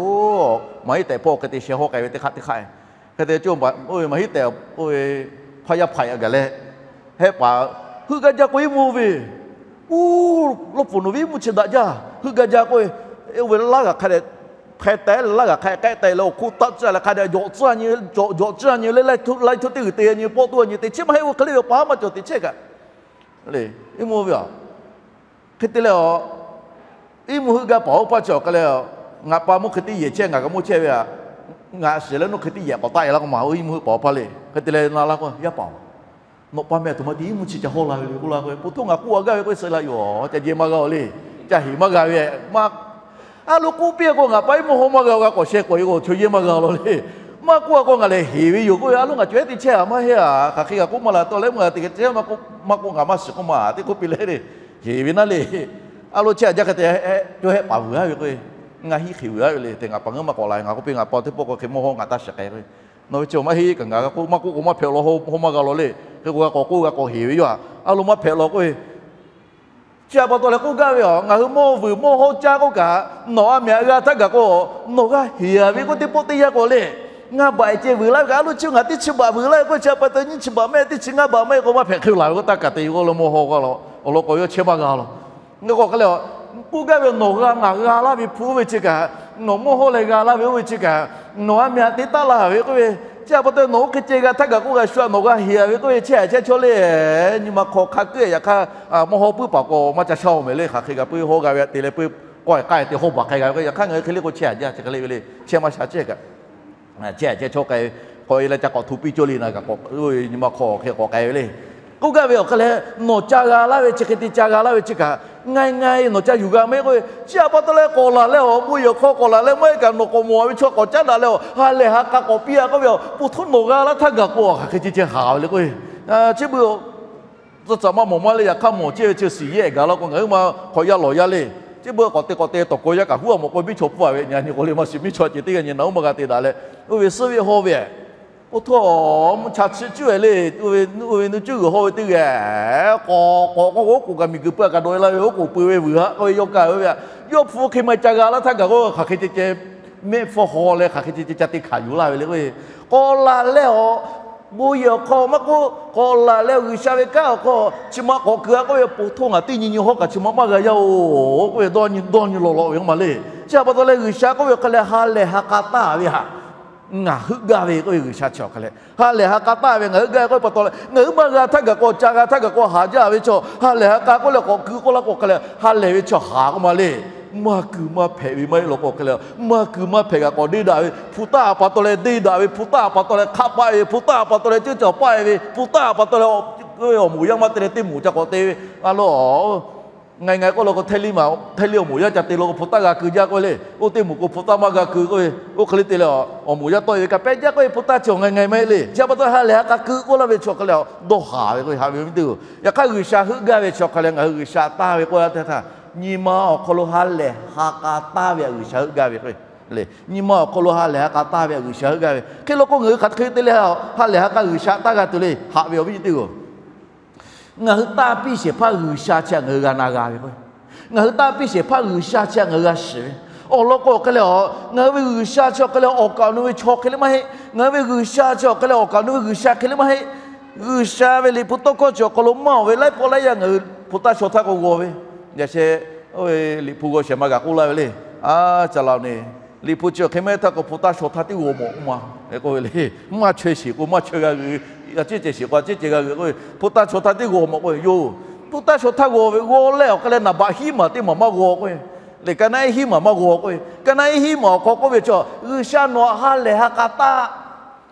maˇ heˆ tehꞈ hpawˇ hk'e te sheh hawˇ k'ai ve teˇ hk'aˆ teˇ hk'aˆ. Hk'e te co baˬ, oˇ ve maˇ heˆ tehꞈ, oˇ ve hpaˇ yaˇ hpaꞈ-e gaˬ leh, hehˆ paˍ heuˆ gaˇ jaˇ k'o iˉ mvuhˇ ve, uˉ, lawˇ pfuhˍ nawˬ ve iˉ mvuhˇ chi daꞈ jaˇ, heuˆ gaˇ jaˇ k'oˆ ve, oˇ ve laˇ g'aꞈ hk'a dehꞈ hpeh teh leh, laˇ g'aꞈ hk'a dehꞈ k'ehˆ teh leh, awˬ hk'oˆ taˆ tcuhˉ leh hk'a dehꞈ jawꞈ tcuhˉ nyi le, laiˉ htoˇ teˇ g'uiˬ te nyi pawˆ toˇ nyi te chiˉ maˇ heˆ, oˇ hk'e le ve paˍ haˉ maˇ cawˬ te chehˇ kaꞈ le, iˉ mvuhˇ ve a. Hk'e te leh a, iˉ mvuhˇ heuˆ gaˇ paˍ oˇ paˇ chi awˬ hk'e leh, ngaˬ pa mvuhˇ hk'e teˇ yehˬ chehˇ, ngaˬ kaꞈ mvuhˇ chehˇ ve a, ngaˬ shiˍ leh nawˇ hk'e teˇ yehˬ k'awꞈ taˆ-e laˇ k'o maˬ, oˇ iˉ mvuhˇ heuˆ paˍ oˇ paˇ le. Hk'e te leh na laˇ k'o, Yaˇ paˍ, nawˬ pa meh a htoꞈ ma te iˉ mvuhˇ chi ca hawˇ la ve le k'oˆ laˇ k'o, po htawˇ ngaˬ k'oˆ a gaˇ ve k'o, suh la yoˬ, ca jehˇ maˇ g'a-o le. ca heˍ maˇ g'a ve. A loˍ k'oˆ piˇ k'o, ngaˬ pa iˉ mawˇ hawˇ maˇ g'a, g'a k'awꞈ sheh k'awꞈ e k'o, chaw yehˇ maˇ g'a law le. Maˇ k'oˆ a k'o, ngaˬ lehˬ heˍ ve yoˬ k'oˆ ve. A loˍ ngaˬ cawˬ ehˉ teˇ chehˇ a maˇ heˆ a, hk'aˬ hk'e g'a k'oˆ maˇ la tawˇ leh, mvuhˇ g'a te chehˇ maˇ k'oˆ, maˇ k'oˆ ngaˬ maˇ shiˍ k'oˆ ma teˇ k'oˆ piˇ leh le, heˍ ve naˉ le. A loˍ chehˇ a jaˇ hk'e te, cawˇ hehˆ paˍ vuiˬ aˉ ve k'o, ngaˬ hiˆ hk'e vuiˬ aˉ ve le. Te ngaˬ pa ngaˬ maˇ k'awꞈ la, ngaˬ k'oˆ piˇ ngaˬ pa teˇ pawˆ k'o hk'e mawˇ hawˇ ngaˬ taˇ shiˍ k'ai ve. Nawˬ ve chi maˇ heˆ kaꞈ ngaˬ g'a k'oˆ, maˇ k'oˆ k'o maˇ hpehꞈ law, hawˇ maˇ g'a law le. Hk'e k'o g'a k'awꞈ k'oˆ g'a k'awꞈ heˍ ve yoˬ a. A loˍ maˇ hpehꞈ law k'oˆ ve. Chi a pa taw leh k'oˆ gaˇ ve a, ngaˬ hui mawˇ vuiˬ mawˇ hawˇ caˇ k'oˆ kaꞈ, nawˬ a meh aꞈ g'a htaˇ gaˬ k'o, nawˬ g'a heˍ a ve k'oˆ teˇ pawˆ teˇ yanˇ k'o le. Ngaˇ baꞈ e ceh vuiˬ laˇ ve kaꞈ, a loˍ chi ngaˬ teˇ chi baꞈ vuiˬ laˇ ve k'oˆ chi a pa taw nyiˇ chi baꞈ mehˆ teˇ chi ngaˇ baꞈ mehˆ k'o maˇ hpehꞈ hk'e laˬ ve k'o, taˇ kaꞈ te ve k'o, lawˇ mawˇ hawˇ g'a law, awˬ lawn k'awꞈ yawˇ chehˇ maˇ g'a law. Ngaˬ k'awꞈ hk'e le, k'oˆ gaˇ ve, nawˬ g'a ngaˬ g'a laˇ ve hpu oˇ ve chi kaꞈ, nawˬ mawˇ hawˇ leh g'a laˇ ve oˇ ve chi kaꞈ, nawˬ a meh aꞈ te taˉ la ve k'oˆ ve, chi a pa taw nawˬ oˇ hk'e ceh g'a htaˇ gaˬ k'oˆ g'a shu a, nawˬ g'a heˍ a ve k'oˆ ve, chehˇ a chehˇ chaw le. Nyi ma hk'aw hk'a kuiˉ yaꞈ hk'aˇ, mawˇ hawˇ puiˉ paˍ k'o maˇ ca shaˉ oˬ mehˍ le. Hk'aˬ hk'e g'a puiˉ hawˇ g'a ve aꞈ te leh puiˉ k'awꞈ k'ai te hawˇ baˬ k'ai g'a ve k'o, yaꞈ hk'aˇ ngaˬ hui hk'e le k'o chehˇ a jaˇ, chi hk'e le ve le, chehˇ maˇ sha chehˇ kaꞈ chehˇ a chehˇ chaw k'ai ve, k'awꞈ e leh ca k'awꞈ hto piˇ cawˇ le na kaꞈ k'awꞈ, nyi ma hk'aw hk'e k'awꞈ k'ai ve le. K'oˆ gaˇ ve awˬ hk'e leh, nawˬ ca g'a laˇ ve chi hk'e te ca g'a laˇ ve chi kaꞈ, nga nga nawˬ ca yuˬ g'a maˇ heˆ k'oˆ ve. Chi a pa taw leh k'awꞈ laˬ leh awˬ bon yehˬ awˬ hk'aw k'awꞈ laˬ leh maˇ heˆ kaꞈ, nawˬ k'awꞈ mawˬ ve chaw k'awꞈ caˉ daꞈ leh awˬ ha lehˬ ha k'a k'awꞈ piˇ a k'oˆ ve, awˬ po htoˇ nawˬ g'a laˇ htaˇ gaˬ k'o, hk'aˬ hk'e ceh ceh haˍ ve le k'oˆ ve. Chi beuꞈ tcuh tcuh maˇ mawˬ maˇ le. Yaꞈ hk'aˇ mawˬ chehˇ ve chi shiˍ yehˇ gaˬ law k'o, ngaˬ hui ma hk'awꞈ yaˇ lawˬ yaˇ le. Chi beuꞈ k'awꞈ te k'awꞈ te tawˬ kawˬ yaˇ kaꞈ huˉ a mawˬ k'o, miˇ chaw hpfuhˇ a ve nyi a nyi k'o le, maˇ shiˍ miˇ chaw ceh teˇ g'aˇ nyi na uˉ maˇ g'a te daꞈ leh, oˇ ve suhˉ ve hawˇ ve, oˇ htawˇ mvuhˇ cha chi cuˇ ve le. Oˇ ve nuˇ cuˇ g'uiˬ hawˇ ve teˇ g'aˇ k'awꞈ k'awꞈ k'oˆ k'o, oˉ k'oˍ kaꞈ miˬ guiˬ pui a kaꞈ dawꞈ e la ve, oˉ k'oˍ pui ve vuiˬ haˆ k'oˆ ve yawˇ kaˇ ve a, yawˇ hpu hk'e maˇ ca g'a laˇ htaˇ gaˬ k'o, hk'aˬ hk'e ceh ceh mehˆ hpfuhˇ haw leh hk'aˬ hk'e ceh ceh ca te hkanˍ yuˬ laˇ ve le k'o, k'awꞈ laˬ leh awˬ bon yehˬ awˬ hk'aw maˇ k'oˆ, k'awꞈ laˬ leh G'uiˬsha ve kanˉ awˬ hk'aw chi ma k'awꞈ keu a k'oˆ ve, po htoˇ ngaˬ teˇ nyi nyi hawˉ kaꞈ chi ma maˇ g'a yaˇ-oˬ k'oˆ ve, dawˇ nyi dawˇ nyi lawˬ lawꞈ ve k'oˆ ma le. Chi a pa taw leh G'uiˬsha k'oˆ ve hk'e leh ha lehˬ ha k'a taˇ ve htaꞈ ngaˬ heuˆ gaˇ ve k'oˆ ve, G'uiˬsha chi awˬ hk'e leh ha lehˬ ha k'a taˇ ve ngaˬ heuˆ gaˇ ve k'oˆ ve pa taw leh, ngaˬ hui maˇ g'a htaˇ gaˬ k'o, ca g'a htaˇ gaˬ k'o, haˍ jaˇ ve chaw ha lehˬ ha k'a k'oˆ leh k'awꞈ keu k'oˆ laˇ k'o hk'e leh, ha lehˬ ve chaw haˍ k'oˆ ma le. Maˇ kuiˬ maˇ hpehꞈ ve maˇ heˆ law k'o hk'e leh, maˇ kuiˬ maˇ hpehꞈ kaꞈ k'awꞈ deˇ daꞈ ve, hpu taˇ a pa taw leh deˇ daꞈ ve, hpu taˇ a pa taw leh hk'aˆ paˆ ve, hpu taˇ a pa taw leh ceuˇ caˬ paˆ ve, hpu taˇ a pa taw leh awˬ moˍ yaˇ maˇ te leh teˇ moˍ ca k'awꞈ te ve, a lo Ngaˬ ngaˬ k'oˆ law k'o, htaiˇ liˇ awˬ moˍ yaˇ ca te law k'o, hpu taˇ g'a keu jaˇ k'oˆ ve le. Oˇ teˇ moˍ k'o hpu taˇ maˇ g'a keu k'oˆ ve, oˇ hk'e le te leh, awˬ moˍ yaˇ tawˆ e ve kaꞈ pehˇ jaˇ k'oˆ ve, hpu taˇ chi awˬ ngaˬ ngaˬ maˇ heˆ le. Chi a pa taw ha lehˬ ha k'a keu k'oˆ laˇ ve chi awˬ hk'e leh, dawˇ haˍ ve k'oˆ ve, haꞈ ve awˬ viˉ teˇ-oˬ. Yaꞈ hk'aˇ G'uiˬsha heuˆ gaˇ ve chi awˬ hk'e leh, ngaˬ hui G'uiˬsha taˇ ve k'oˆ laˇ htaˇ, nyi ma awˬ hk'aw lo ha lehˬ ha k'a taˇ ve htaꞈ G'uiˬsha heuˆ gaˇ ve k'oˆ ve le. Nyi ma awˬ hk'aw lo ha lehˬ ha k'a taˇ ve htaꞈ G'uiˬsha heuˆ gaˇ ve hk'e law k'o, ngaˬ hui hk'aˬ hk'e te leh ha lehˬ ha k'a G'uiˬsha taˇ g'a tuˬ le, haꞈ ve awˬ viˉ teˇ-oˬ. Ngaˬ hui tanˇ piˇ shehˍ hpaˇ G'uiˬsha chi htaꞈ ngaˬ hui g'a na g'a ve k'o, ngaˬ hui tanˇ piˇ shehˍ hpaˇ G'uiˬsha chi htaꞈ ngaˬ hui g'a shiˍ ve, awˬ lawn k'o awˬ hk'e leh, ngaˬ hui ve G'uiˬsha chi awˬ hk'e leh awˬ kaˍ awˬ nu ve chaw hk'e le maˇ heˆ. Ngaˬ hui ve G'uiˬsha chi awˬ hk'e leh awˬ kaˍ awˬ nu ve G'uiˬsha hk'e le maˇ heˆ. G'uiˬsha ve Liꞈ hpu tawˇ hkawˇ chi awˬ hk'aw lo maˇ oˬ ve laiˉ pawˆ laiˉ yaˇ ngaˬ hui hpu taˇ shaw htaˇ k'o g'aw ve. Yaꞈ sheh, oˇ ve Liꞈ hpu g'aw shehˍ ma g'a k'oˆ laˇ ve le. A, ca la-oˬ ne, Liꞈ hpu chi awˬ hk'e maˇ heˆ htaˇ k'o, hpu taˇ shaw htaˇ tiˉ g'aw mawˬ k'oˆ ma, k'oˆ ve le. Maˇ chaweh sheˍ k'o maˇ chaweh g'a g'euꞈ, a ciˉ cehˬ sheˍ k'o a ciˉ cehˬ g'a g'euꞈ k'oˆ ve, hpu taˇ shaw htaˇ tiˉ g'aw mawˬ k'oˆ ve yoˬ. Hpu taˇ shaw htaˇ g'aw ve g'aw leh awˬ hk'e leh naˍ baꞈ hiˉ maˬ teˇ maˬ maˇ g'aw k'oˆ ve, lehˬ ka naˆ iˉ hiˉ maˬ maˇ g'aw k'oˆ ve, ka naˆ iˉ hiˉ maˬ awˬ hk'aw k'oˆ ve chi, G'uiˬsha nawˬ htaꞈ ha lehˬ ha k'a taˇ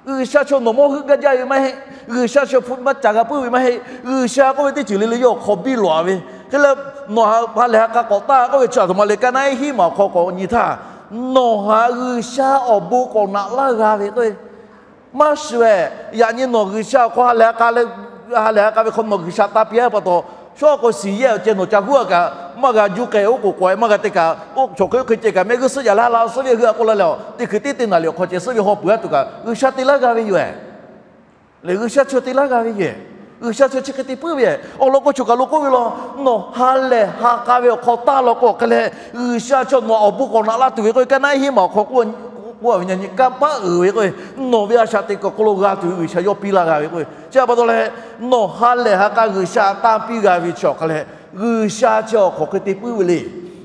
G'uiˬsha chaw nawˬ mawˇ heuˆ gaˇ jaˇ ve maˇ heˆ. G'uiˬsha chaw hpu maˇ ca g'a puiˉ ve maˇ heˆ. G'uiˬsha k'oˆ ve teˇ ceuˬ le le yawˇ awˬ hk'aw biˇ lawꞈ-a ve. Hk'e leh, nawˬ htaꞈ ha lehˬ ha k'a k'awꞈ taˇ k'oˆ ve chi a htoꞈ ma le, ka naˆ iˉ hiˉ maˬ awˬ hk'aw k'awꞈ nyi htaˇ, nawˬ htaꞈ G'uiˬsha awˬ bon k'awꞈ naꞈ laˇ g'a ve k'o, maˇ shuˍ-eh. Yaꞈ nyi nawˬ G'uiˬsha awˬ hk'aw ha lehˬ ha k'a leh, ha lehˬ ha k'a ve hk'aw nawˬ G'uiˬsha taˇ piˇ-a pa taw, shawˉ k'o shiˍ yehˇ awˬ ceh nawˬ ca huˉ-a kaꞈ, maˇ g'a juˇ k'ai, oˉ k'oˍ k'awꞈ-e maˇ g'a te kaꞈ, oˇ chaw hk'e oˇ hk'e ceh kaꞈ mehˆ g'uˇ suhˉ yaꞈ leh ha la suhˉ ve heuˆ-a k'oˆ laˇ leh, teˇ hkui teˇ teˇ naˍ liꞈ awˬ hk'aw ceh suhˉ ve haw peuˬ-a tuˬ kaꞈ, G'uiˬsha te laˇ g'a ve yoˬ-eh. Lehˬ G'uiˬsha chaw te laˇ g'a ve yoˬ-eh. G'uiˬsha chaw chi hk'e te puiˉ ve-eh. Awˬ lawn k'o, choˬ kaˬ lo k'oˆ ve law, nawˬ ha lehˬ ha k'a ve awˬ hk'aw taˇ law k'o hk'e leh, G'uiˬsha chaw nawˬ awˬ bon k'awꞈ naꞈ laˇ tuˬ ve k'o, ka naˆ iˉ hiˉ maˬ awˬ hk'aw k'oˆ ve, nyi kanˇ paˆ uiˍ ve k'o, nawˬ ve a shaꞈ teꞈ kuiˬ awˬ hk'aw lo g'a tuˬ ve G'uiˬsha yawˇ piˇ laˇ g'a ve k'o, chi a pa taw leh, nawˬ ha lehˬ ha k'a G'uiˬsha taˇ piˇ g'a ve chi awˬ hk'e leh, G'uiˬsha chi awˬ hk'aw hk'e te puiˉ ve le.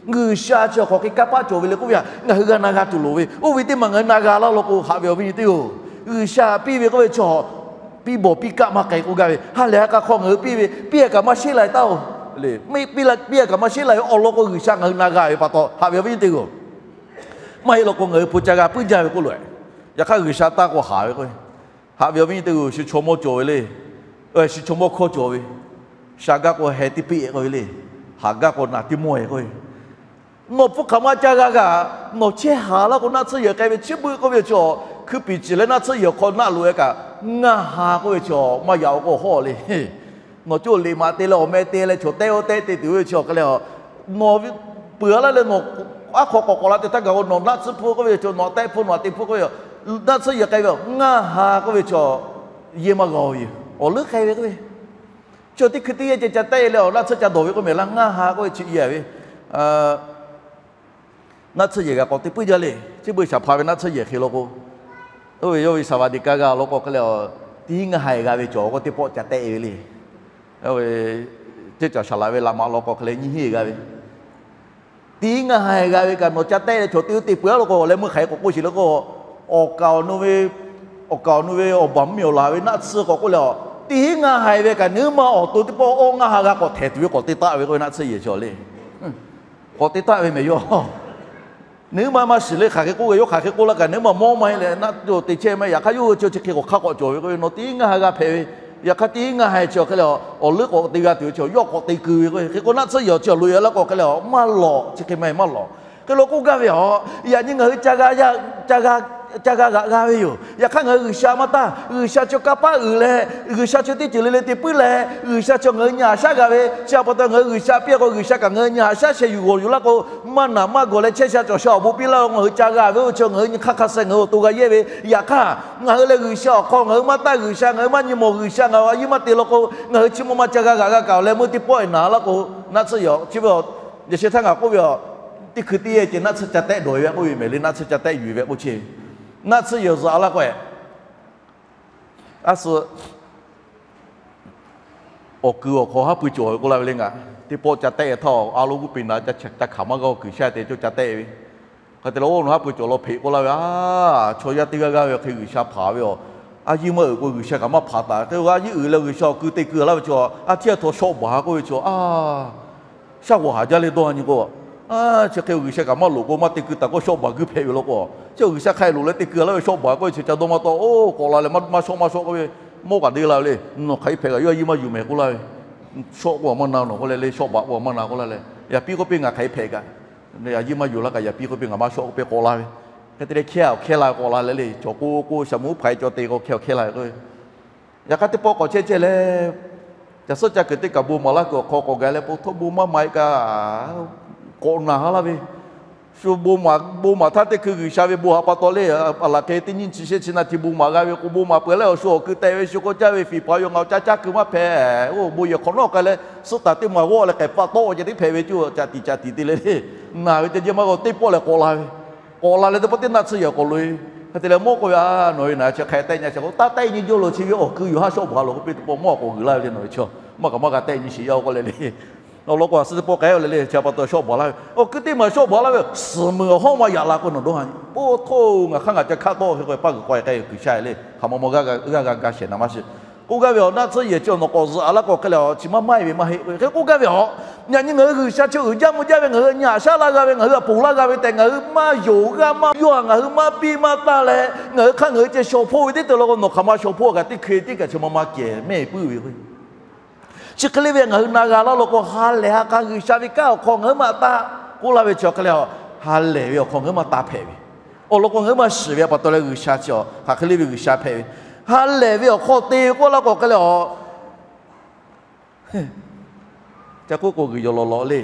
G'uiˬsha chi awˬ hk'aw hk'e kanˇ paˆ cawˬ ve le k'oˆ ve htaꞈ ngaˬ hui g'a na g'a tuˬ loˍ ve, oˇ ve teˇ maˬ ngaˬ hui na g'a laˇ law k'o, haꞈ ve awˬ viˉ nyi teˇ-oˬ. G'uiˬsha piˇ ve k'oˆ ve chi, piˇ bawˬ piˇ kaˆ maˇ k'ai k'oˆ gaˇ ve, ha lehˬ ha k'a hk'aw ngaˬ hui piˇ ve, piˇ-a kaꞈ maˇ sheˉ lai taˇ-oˬ. Piˇ-a kaꞈ maˇ sheˉ lai ve awˬ lawn k'o, G'uiˬsha ngaˬ hui na g'a ve pa taw, haꞈ ve awˬ viˉ nyi teˇ-oˬ. Maˇ heˆ law k'o, ngaˬ hui hpu ca g'a puiˉ jaˇ ve k'oˆ loꞈ-e. Yaꞈ hk'aˇ G'uiˬsha taˇ k'o haꞈ ve k'o, haꞈ ve awˬ viˉ nyi teˇ-oˬ, shu chaw mawˇ cawˬ ve le. Shu chaw mawˇ hkawˇ cawˬ ve, sha gaˇ k'o heh teˇ piˆ k'oˆ ve le, haꞈ gaˇ k'o naˬ teˇ mawˇ-e k'oˆ ve, Nawˬ hpfuhˇ hk'aˬ ma ca g'a g'a, nawˬ chehˇ haˍ laˇ k'o naˆ tsuhˇ yehˬ k'ai ve chi beuˆ k'oˆ ve chaw, hkui piˍ ciˍ leh naˆ tsuhˇ yehˬ hk'aw naˆ loꞈ e kaꞈ, ngaˇ ha k'oˆ ve chaw maˇ yaꞈ k'o hawˆ le. Nawˬ cawˇ liꞈ maꞈ te leh awˬ meh te leh chaw tehˆ oˇ tehˆ te tuˬ ve chaw hk'e leh, nawˬ peuˬ a laˇ leh nawˬ aˉ hk'aw k'awꞈ k'awꞈ la te htaˇ gaˬ k'o, nawˬ naˆ tsuhˇ hpfuhˇ k'oˆ ve chaw, nawˬ tehˆ hpfuhˇ, nawˬ a te hpfuhˇ k'oˆ ve, naˆ tsuhˇ yehˬ k'ai ve ngaˇ ha k'oˆ ve chaw, yehˇ maˇ g'a ve yoˬ. Awˬ leuˉ k'ai ve k'oˆ ve, chaw teˇ hkui teˇ yehˇ ceh ca tehˆ e leh awˬ naˆ tsuhˇ ca dawˬ ve k'oˆ mehˍ laˇ, ngaˇ ha k'oˆ ve chi yehˇ ve naˆ tsuhˇ yehˬ g'a k'awꞈ te puiˉ jaˇ le. Chi beuꞈ shaˍ hpaˍ ve naˆ tsuhˇ yehˬ hk'e law k'o, oˇ ve yawˇ ve saˍ vaˍ diꞈ kaˇ g'a law k'o hk'e leh, teˇ hinˉ ngaˇ ha e g'a ve cawˬ k'o teˇ pawˆ ca tehˆ e ve le. Oˇ ve teˇ caˬ shaˍ laꞈ ve laꞈ maꞈ law k'o hk'e leh nyiˇ hinˉ e g'a ve, teˇ hinˉ ngaˇ ha e g'a ve kaꞈ nawˬ ca tehˆ leh chaw teˇ oˇ te peuˬ a law k'o, awˬ leh meuˇ hk'aˬ hk'e k'awꞈ k'oˆ sheˍ le k'o, awˬ kaˍ awˬ nu ve, awˬ kaˍ awˬ nu ve awˬ baˬ mvuhˇ miˬ awˬ laˬ ve naˆ tsuhˇ k'awꞈ k'oˆ leh, teˇ hinˉ ngaˇ ha e ve kaꞈ nyi ma awˬ to teˇ pawˆ awˇ ngaˇ ha g'a k'awꞈ htehˍ tuˬ ve k'awꞈ te taˆ ve k'oˆ ve naˆ tsuhˇ yehˬ chaw le. K'awꞈ te taˆ ve mehˍ yawˇ. Nyi ma maˇ shiˍ le, hk'aˬ hk'e k'oˆ ve, yawˇ hk'aˬ hk'e k'oˆ laˇ kaꞈ nyi ma mawˇ maˇ heˆ leh naˆ tsuhˇ te chehˇ maˇ heˆ. Yaꞈ hk'aˇ yawˇ hui chi chi hk'e k'awꞈ hk'a k'awꞈ cawˬ ve k'oˆ ve, nawˬ teˇ hinˉ ngaˇ ha g'a hpehꞈ ve, yaꞈ hk'aˇ teˇ hinˉ ngaˇ ha e chi awˬ hk'e leh, awˬ leuˉ k'awꞈ te g'a tuˬ ve chaw yawˇ k'awꞈ te keu ve k'o, hk'e k'o naˆ tsuhˇ yehˬ chi awˬ loꞈ e laˇ k'o hk'e leh maˇ lawꞈ, chi hk'e maˇ heˆ maˇ lawꞈ. Hk'e law k'oˆ gaˇ ve a, yaꞈ nyi ngaˬ hui ca g'a g'a g'a ve yoˬ. Yaꞈ hk'aˇ ngaˬ hui G'uiˬsha maˇ taˇ, G'uiˬsha chi kanˇ paˆ uiˍ leh, G'uiˬsha chi teˇ ceuˬ le le te puiˉ leh, G'uiˬsha chi ngaˬ hui nyi haꞈ shaˉ g'a ve, chi a pa taw ngaˬ hui G'uiˬsha piˇ k'o G'uiˬsha kaꞈ ngaˬ hui nyi haꞈ shaˉ sheh yuˬ g'awˬ yuˬ laˇ k'o, maˇ naˍ maˇ gawˬ leh chehˇ sha cawˬ sha awˬ bon piˇ laˇ k'o, ngaˬ hui ca g'a ve oˇ chi ngaˬ hui nyi hk'aˇ hk'a suh ngaˬ hui awˬ to g'a yehˇ ve. Yaꞈ hk'aˇ ngaˬ hui leh G'uiˬsha awˬ hk'aw ngaˬ hui maˇ taˇ, G'uiˬsha ngaˬ hui maˇ nyi mawˬ, G'uiˬsha ngaˬ hui a yiˇ maˇ te law k'o, ngaˬ hui chi maˇ maˇ ca g'a g'a g'a kaꞈ awˬ leh meuˇ teˇ pawˆ e naˍ laˇ k'o, naˆ tsuhˇ yehˬ chi ve, yaꞈ sheh htaˇ ngaˬ k'oˆ ve a, teˇ hkui teˇ yehˇ ceh naˆ tsuhˇ ca tehˆ dawˬ e ve k'oˆ ve mehˍ le, naˆ tsuhˇ ca tehˆ yuˬ e ve k'oˆ chehˇ ve. Naˆ tsuhˇ yehˬ zuhꞈ laˇ k'o e, a suh awˬ kui awˬ hk'aw haˉ pui cawˬ ve k'oˆ laˇ ve le ngaˬ. Teˇ pawˆ ca tehˆ e htaˇ a lo g'uˇ peꞈ naˍ ca hkanˍ maˇ g'a kuiˬ sha te cawˇ ca tehˆ e ve. Hk'e te leh oˇ nawˬ haˉ pui cawˬ law hpeꞈ k'oˆ laˇ ve, a, chaw yaˇ teˇ g'aˇ g'aˇ ve hk'e G'uiˬsha hpanˍ ve a, a yiˇ maˇ uiˍ k'o G'uiˬsha kaꞈ maˇ hpanˍ taˍ. Hk'e a yiˇ uiˍ leh G'uiˬsha awˬ kui te keu laˇ ve chaw a htiˇ a htaw shawˆ baˬ k'oˆ ve chaw a, shaˉ g'awˬ haˍ jaˇ le dawˇ nyi k'o, chi hk'e G'uiˬsha kaꞈ maˇ loˍ k'o maˇ te keu taˍ k'o shawˆ baˬ guiˇ hpehꞈ ve law k'o, chi G'uiˬsha hk'a loˍ leh te keu laˇ ve shawˆ baˬ k'oˆ ve chi ca dawˇ maˇ taw, oˇ k'awꞈ la leh maˇ shawˆ maˇ shawˆ k'oˆ ve, mawˇ kaꞈ deˇ la ve le. Nawˬ hk'aˬ hk'e hpehꞈ kaꞈ yawˇ a yiˇ maˇ yuˬ mehˍ k'oˆ laˇ ve, shawˆ k'oˆ a maˇ na nawˬ k'oˆ leh le, shawˆ baˬ k'oˆ a maˇ na k'oˆ laˇ leh, yaꞈ piˇ k'oˆ piˇ ngaˬ hk'aˬ hk'e hpehꞈ kaꞈ, a yiˇ maˇ yuˬ laˇ kaꞈ yaꞈ piˇ k'oˆ piˇ ngaˬ maˇ shawˆ k'oˆ piˇ k'awꞈ la ve. Hk'e te leh hkehˇ a hkehˇ la ve k'awꞈ la leh le, cawˬ k'o k'o shaˍ muꞈ hpaˍ e cawˬ te k'o hkehˇ a hkehˇ la ve k'o Yaꞈ hk'aˇ teˇ pawˆ k'awꞈ chehˇ chehˇ leh, caˬ suhˉ ca kuiˬ teˇ kaˬ bon maˍ laˇ kuiˬ awˬ hk'aw k'awꞈ gaˬ leh, po htawˇ bon maˇ maˍ e kaꞈ, k'awꞈ naˬ ha laˇ ve. Shu bon maˍ, bon maˍ htaˇ teˇ hkui G'uiˬsha ve bon haꞈ pa taw le, a laˬ hk'e teˇ nyiˇ chi shehˆ chi na hti bon maˍ g'a ve k'o, bon maˍ peuˬ leh awˬ shu awˬ kui teh ve shu k'o caˇ ve fiˍ paˍ yoˬ, ngaˬ awˬ ca caˇ kuiˬ maˇ hpehꞈ. Oˇ bon yehˬ hk'awꞈ nawˉ k'ai leh suhˉ taˍ teˇ maˬ g'awˇ leh k'ehˬ pa tawˆ ceh tiˉ hpehꞈ ve cuˇ caꞈ tiꞈ caꞈ tiꞈ te leh le, naˬ ve ceh jehˇ maˇ g'a teˇ pawˆ leh k'awꞈ la ve. K'awꞈ la leh teˇ pawˆ teˇ naˆ tsuhˇ yehˬ k'awꞈ loꞈ e. Hk'e te leh mawˇ k'oˆ ve, a, nawˬ ve naˬ chi hk'a tehˆ nyi shehˍ k'o, taˇ tehˆ nyi jawˇ lo chi ve awˬ kui yoˬ haˉ shawˆ baˬ lo k'oˆ piˇ teˇ pawˆ mawˇ k'awꞈ g'uiˬ laˇ ve le, nawˬ ve chaw maˇ kaꞈ maˇ g'a tehˆ nyi sheˍ yaˇ k'oˆ leh le. Awˬ lawn k'o a suhˉ teˇ pawˆ k'ai leh le, chi a pa taw shawˆ baˬ laˇ ve, awˬ kui teˇ maˬ shawˆ baˬ laˇ ve, suhˍ meuˍ awˬ hawˉ ma yaꞈ la k'o nawˬ dawˇ ha nyi. Oˇ htoˇ ngaˬ hk'aˇ ngaˬ ca hkaˆ tawˆ hk'e k'o paˇ g'uiˬ k'aw e k'ai kuiˬ sha e le, hk'aˬ ma ma g'a g'a g'a shehˍ naˍ maˇ shiˍ. K'oˆ gaˇ ve awˬ naˆ tsuhˇ yehˬ chi nawˬ k'awꞈ zuhꞈ a laˇ k'o hk'e leh a chi maˇ maˇ e ve maˇ heˆ. Hk'e k'oˆ gaˇ ve a, yaꞈ nyi ngaˬ hui G'uiˬsha chi uiˍ jaˇ mvuh jaˇ ve, ngaˬ hui nyi haꞈ shaˉ laˇ g'a ve, ngaˬ hui a ponˬ laˇ g'a ve tehꞈ ngaˬ hui maˇ yonˍ g'aˇ maˇ yawˇ a ngaˬ hui maˇ biˇ maˇ taˇ leh, ngaˬ hui hk'aˇ ngaˬ hui ceh shaw hpoˆ ve teˇ te law k'o, nawˬ hk'aˬ ma shaw hpoˆ kaꞈ teˇ hkui teˇ kaꞈ chi ma ma kehˬ mehˆ puiˉ ve k'o Chi hk'e le ve ngaˬ hui na g'a laˇ law k'o, ha lehˬ ha k'a G'uiˬsha ve kanˉ awˬ hk'aw ngaˬ hui maˇ taˇ k'oˆ laˇ ve chi hk'e le, ha lehˬ ve awˬ hk'aw ngaˬ hui maˇ taˇ hpehꞈ ve. Awˬ lawn k'o ngaˬ hui maˇ shiˍ ve a pa taw leh G'uiˬsha chi hk'aˬ hk'e le ve G'uiˬsha hpehꞈ ve. Ha lehˬ ve awˬ hk'aw te ve k'oˆ laˇ k'o hk'e le a, ca k'oˆ k'o g'uiˬ yawˬ lawˬ lawˬ le.